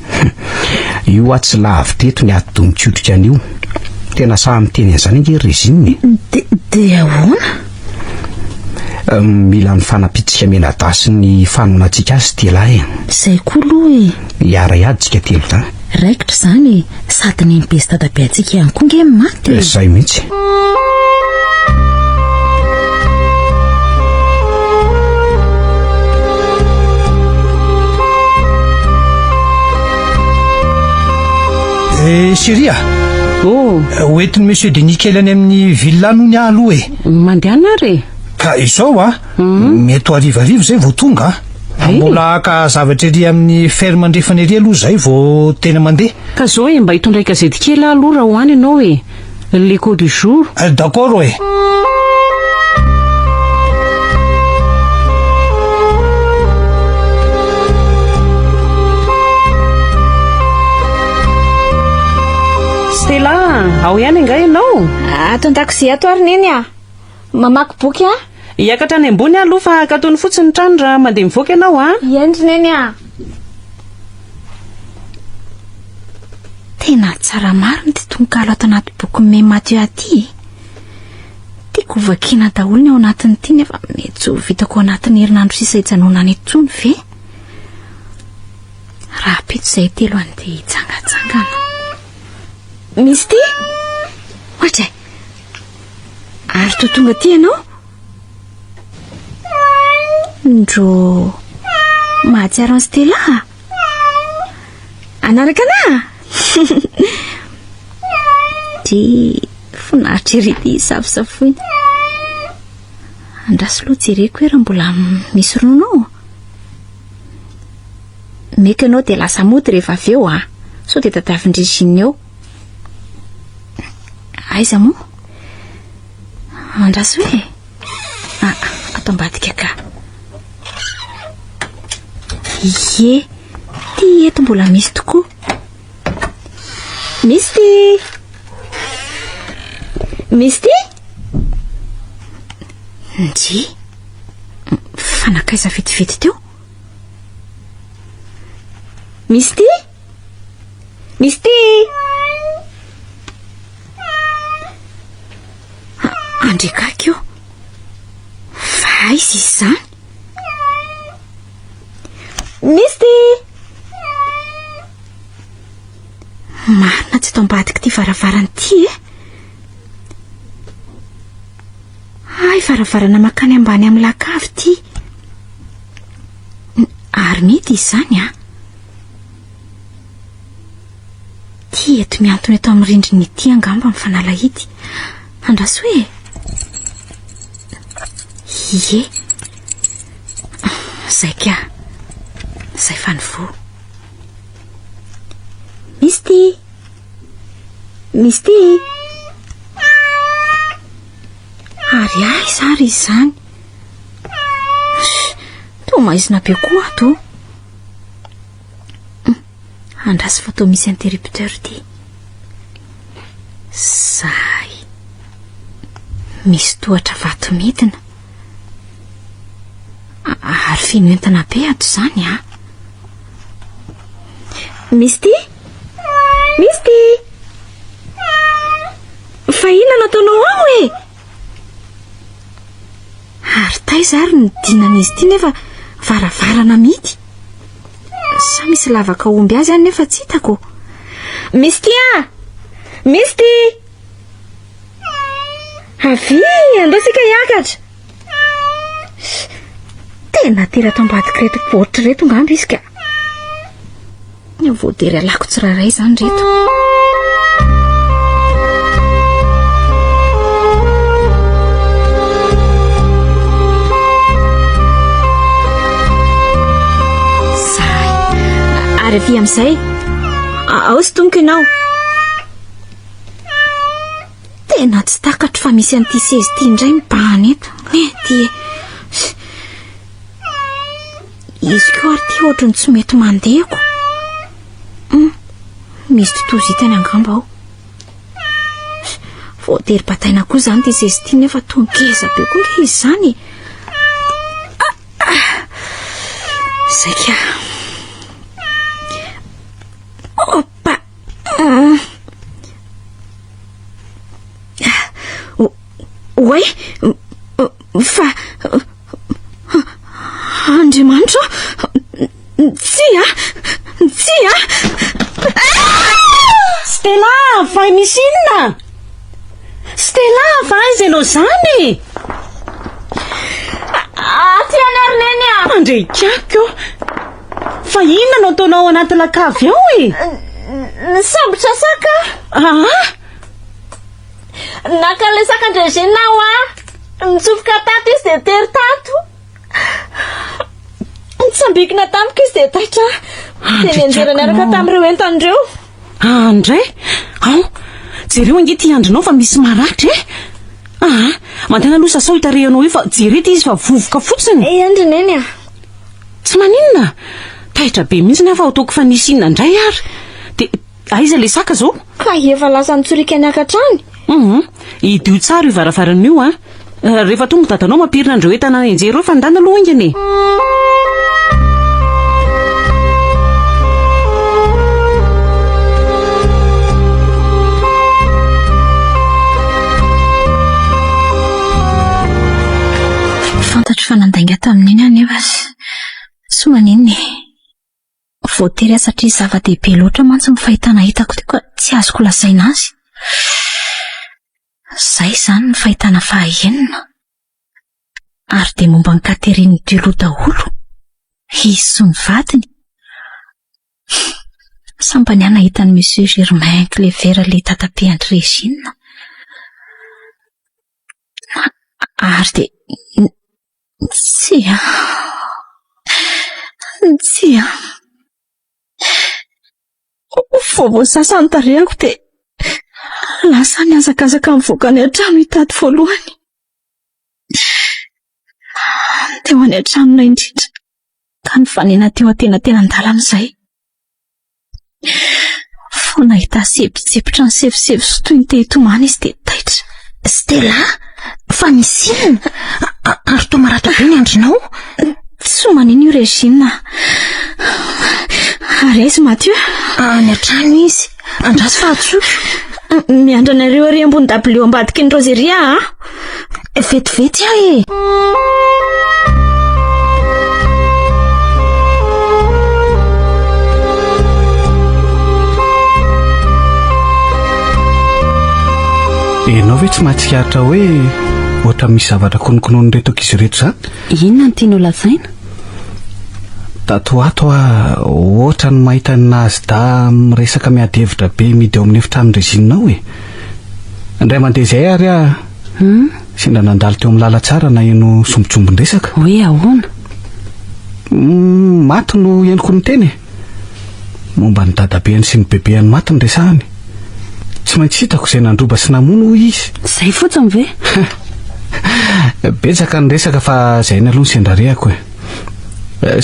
Io hoa tsy lavitra eto ny atidoha mikotrika an'io. Tena sahy miteny an'izany ange ry Régine e. De, de ahoana? Mila ny fanampiantsika mianadahy sy ny fanohanantsika azy ity lahy e. Izay koa aloha e. Hiara-hiady tsika telo dahy. Raikitra izany e, sady nenibe sy dadabe antsika ihany koa nge maty e. Izay mihitsy. Eh, chérie a! Oh! Ho entin'i Monsieur Denis kely any amin'ny villa any hono aho aloha e. Mandehana ary e. Ka izao a, mety ho harivariva izay vao tonga a. Mbola haka zavatra ery amin'ny ferme andrefana ery aloha izay vao tena mandeha. Ka zao e, mba hitondray gazety kely aho aloha raha ho any ianao e. L'écho du jour. Eh, d'accord e. Stella, ao ihany angaha ianao? Ato an-dakozia ato ary Neny a! Mamaky boky aho. Hiakatra any ambony aho aloha fa akatony fotsiny ny trano raha mandeha mivoaka ianao a! Eny ry Neny a! Tena tsara marina ity tononkalo ato anaty bokin'i Me Mathieu aty e! Tiako hovakiana daholo ny ao anatin'ity nefa mety tsy ho vitako ao anatin'ny herinandro sisa hijanonana eto intsony ve? Rahampitso izay telo andeha hitsangantsangana. Misy ity? Ohatra e! Ary toa tonga aty ianao? Ndrô, mahatsiaro an'i Stella? Hanaraka anà? Dia finaritra ery ity safosafoina. Andraso aloha jereko hoe raha mbola misy ronono ao. Meko ianao dia lasa mody rehefa avy eo ah. Sao dia tadiavin-dry Jeanne eo. Aiza moa? Andraso e. Ah, ato ambadika ka. Ie, ty eto mbola misy tokoa. Misy ty. Misy ty. Ndry. Fa nankaiza vetivety teo? Misy ty. Misy ty. Andrekaky io. Fa aiza izy izany? Misy ty. Marina tsy tao. ato ambadik'ity varavarana ity e? Hay varavarana mankany ambany amin'ny lakavy ity. Ary mety izany an. Ity eto mihantona eto amin'ny rindrina ity angamba ny fanalahidy. Andraso e. Ie. Zay ka. Zay fa nivoha. Misty. Misty. Ary aiza ary izany? Toa maizina be koa ato. Andraso fa toa misy interrupteur ity. Zay. Misy tohatra vato midina. Ary feno entana be ato izany a. Misty? Misty? Fa inona no ataonao ao e? Ary taiza ary ny dinan'izy ity nefa varavarana mihidy? Sa misy lavaka omby azy any nefa tsy hitako? Misty a! Misty! Avia, andao isika hiakatra. Tena tera ato ambadik'ireto baoritra ireto ngamba izy ka. Voatery alako tsirairay izany ireto. Zay. Ary avy amin'izay. Ao sy tomiko ianao. Tena tsy takatro fa misy an'ity seza ity indray mibahana eto. Mety e. Izy koa ary ity ohatry ny tsy mety mandeha ko. Hum, misy totozy hitany angamba ao. Voatery bataina koa izany ity seza ity nefa toa ngeza be koa nge izy izany e. Ah, ah. Zay ka. Opa. Ah. Oay, fa Andriamanitra ô! Tsia! Tsia! Stella, fa misy inona? Stella, fa aiza ianao izany e? Aty any ary neny a! Andriakako! Fa inona no ataonao ao anaty lakavy ao e? Nisambotra saka! Aa! Naka an'ilay sakan-dRegina aho a! Nitsofoka tato izy dia tery tato. Nitsambikina tamiko izy dia taitra aho. Dia nianjera niaraka tamin'ireo entana ireo. Andray! Ao! Jereo ange ity andrinao fa misy maratra e! Aa! Mandehana aloha sasao io tarehinao io fa jereo ity izy fa vovoka fotsiny. Eh, andry neny a! Tsy maninona! Taitra be mihitsy aho fa ataoko fa nisy inona indray ary. Dia Aiza ilay saka zao? Ka efa lasa nitsoriaka niakatra any. Hum, hidio tsara io varavarana io an. Eh, rehefa tonga dadanao mampirina an'ireo entana enjery ireo fa ndana aloha haingana e. Fantatro fa nandainga tamin'iny aho nefa soa maninona e. Voatery aho satria zava-dehibe loatra mantsy ny fahitana hitako teo ka tsy azoko lazaina azy. Izay izany ny fahitana fahaenina. Ary dia momba an'i Catherine Dulot daholo. Izy sy ny vadiny. Sambany aho nahita an'i Monsieur Germain Clever ilay dadabe an-dry Régine. Ary dia Tsia. Tsia. Vao voasasa ny tarehiko dia lasa nihazakazaka nivoaka any an-trano hitady voalohany. Teo any an-tranonay indrindra ka nifanena teo antenatenan-dalana izay. Vao nahita azy hiebotsebotra nisevosevy sy toy ny te hitomany izy dia taitra. Stella, fa misy inona? Ary toa maratra be ny andrinao? Tsy manino io Regina. Ary aiza Mathieu? Any an-trano izy. Andraso fa antsoiko. Miandry anareo ary ambony dabilio ambadiky ny roserie aho. Vetivety aho e! Ianao ve tsy mahatsikaritra hoe ohatra misy zavatra konokononin'ireto ankizy ireto izany? Inona no tianao lazaina? Tato ho ato aho ohatra ny mahita an'i Nazda miresaka miady hevitra be mihidy ao amin'ny efitranon-dRégine ao e. Indray mandeha izay ary aho Hum? sendra nandalo teo amin'ny lalantsara naheno sombintsombin-dresaka. Hoe ahoana? Mm, maty no henoko niteny e. Momba ny dadabeany sy ny bebeany maty no resahany. Tsy maintsy hitako izay nandroba sy namono hoy izy. Izay fotsiny ve? Betsaka ny resaka fa izay ihany aloha no sendra rehako e.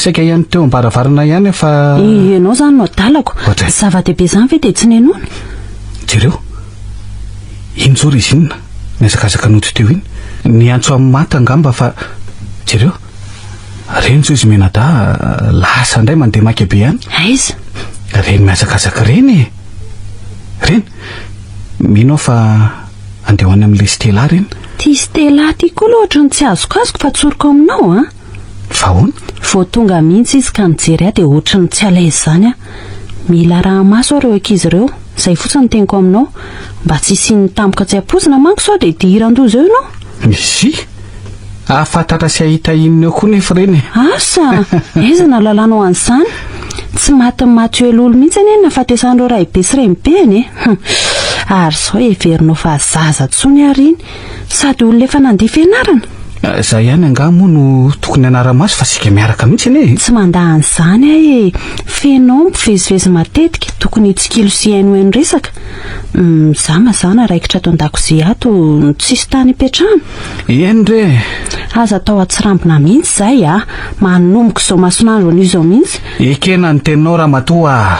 Saika ihany teo am-baravarana ihany aho fa... Ianao izany no adalako. Ohatray. Zava-dehibe izany ve dia tsy nenoana? Jereo. Iny izao Régine, nihazakazaka nody teo iny. Niantso an'i Mata angamba fa... Jereo. Reny zao izy mianadahy lasa indray mandeha maika be any. Aiza? Reny mihazakazaka reny e. Reny. Mino aho fa andeha ho any amin'ilay Stella reny. Ty Stella ty koa aloha ohatran'ny tsy azokazoko fa tsoriko aminao an. Fa ahoana? Vao tonga mihitsy izy ka nijery ahy dia ohatran'ny tsy à l'aise izany aho. Mila araha-maso aho ireo ankizy ireo. Izay fotsiny no teniko aminao. Mba tsy hisian'ny tampoka tsy ampoizina manko sao dia hidiran-doza eo ianao. Izy? Hahafantatra sy hahita inona eo koa nefa ireny e! Asa! Aiza no ahalalanao an'izany? Tsy matin'i Mathieu Lolo mihitsy anie ny nahafatesan'ireo raibe sy renibeny e! Hum! Ary izao heverinao fa zaza intsony ary iny, sady olona efa nandia fianarana? Izaho ihany angaha moa no tokony hanara-maso fa isika miaraka mihitsy anie e! Tsy mandà an'izany aho e! F'enao mpivezivezy matetika, tokony hitsikilo sy hihainohaino resaka. Hum, izaho mazàna raikitra ato an-dakozia ato, tsisy tany ipetrahana. Eny re e! Aza atao atsirambina mihitsy izay a! Manomboka izao mason'andro anio izao mihitsy. Ekena ny teninao ramatoa a!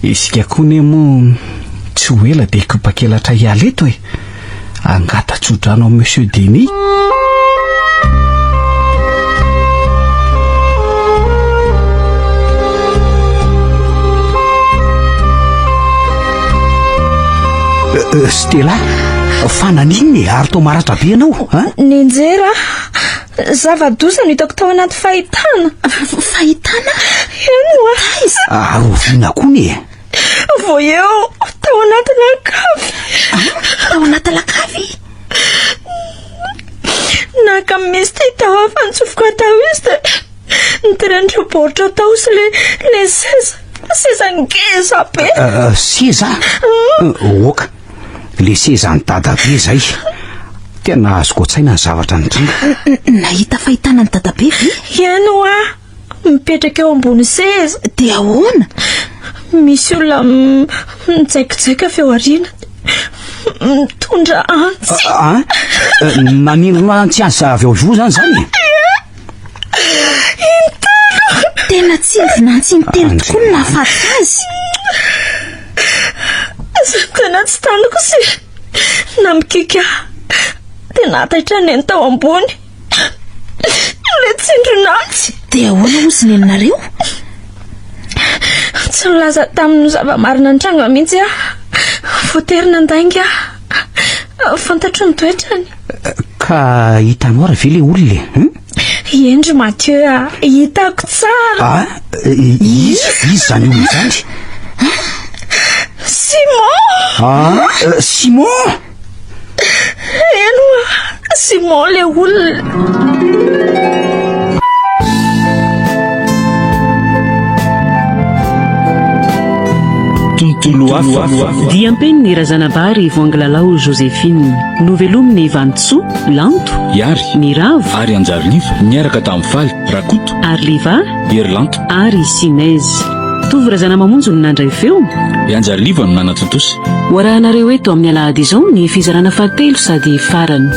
Isika koa ne moa tsy ho ela dia hikopakelatra hiala eto e! Hangata-tsodrano amin'i Monsieur Denis. Stella, fa naninona e? Ary toa maratra be ianao, an? Nianjera aho. Zava-doza no hitako tao anaty fahitana. Fahitana? Eny oa. Taiza? Ary oviana koa e? Vao eo, tao anaty lakavy. Tao anaty lakavy? Naka misy tao hafa nitsofoka tao izy dia niteren'ireo baoritra tao sy le le seza. Seza ngeza be. Seza? Oka. Le sezan'i dadabe izay. Tena azoko an-tsaina ny zavatra nitranga. Nahita fahitana an'i dadabe ve? Eny hoa, mipetraka eo ambony seza. Dia ahoana? Misy olona mijaikojaika avy eo aoriana. Mitondra antsy. An? Nanindrona antsy azy avy ao ivoho izany izany e? Intelo! Tena tsindrinantsy intelo tokoa no nahafaty azy. Tena tsy taniko sy nampikiky ahy. Dia nahataitra neny tao ambony. Ilay tsindrinantsy. Dia ahoana hozy neninareo? Tsy nilaza tamin'ny zava-marina nitranga mihitsy aho. Voatery nandainga aho. Fantatro ny toetrany. Ka hitanao ary ve le olona e? Hum? Eny ry Mathieu a, hitako tsara. Ah, iza? Iza izany olona izany? Simon! Ah, Simon! Eny oa, Simon le olona. Tontolo hafa. Diam-penin'i Razanabary Voangilalao Joséphine. Novelomin'i Vanintsoa, Lanto, Iary, Miravo, ary Anjariliva, niaraka tamin'i Faly, Rakoto, ary Liva, Herilanto. ary Sinèse. Tovo Razanamamonjy no nandray feo. I Anjariliva no nanatontosa. Ho arahanareo eto amin'ny alahady izao ny fizarana fahatelo sady farany.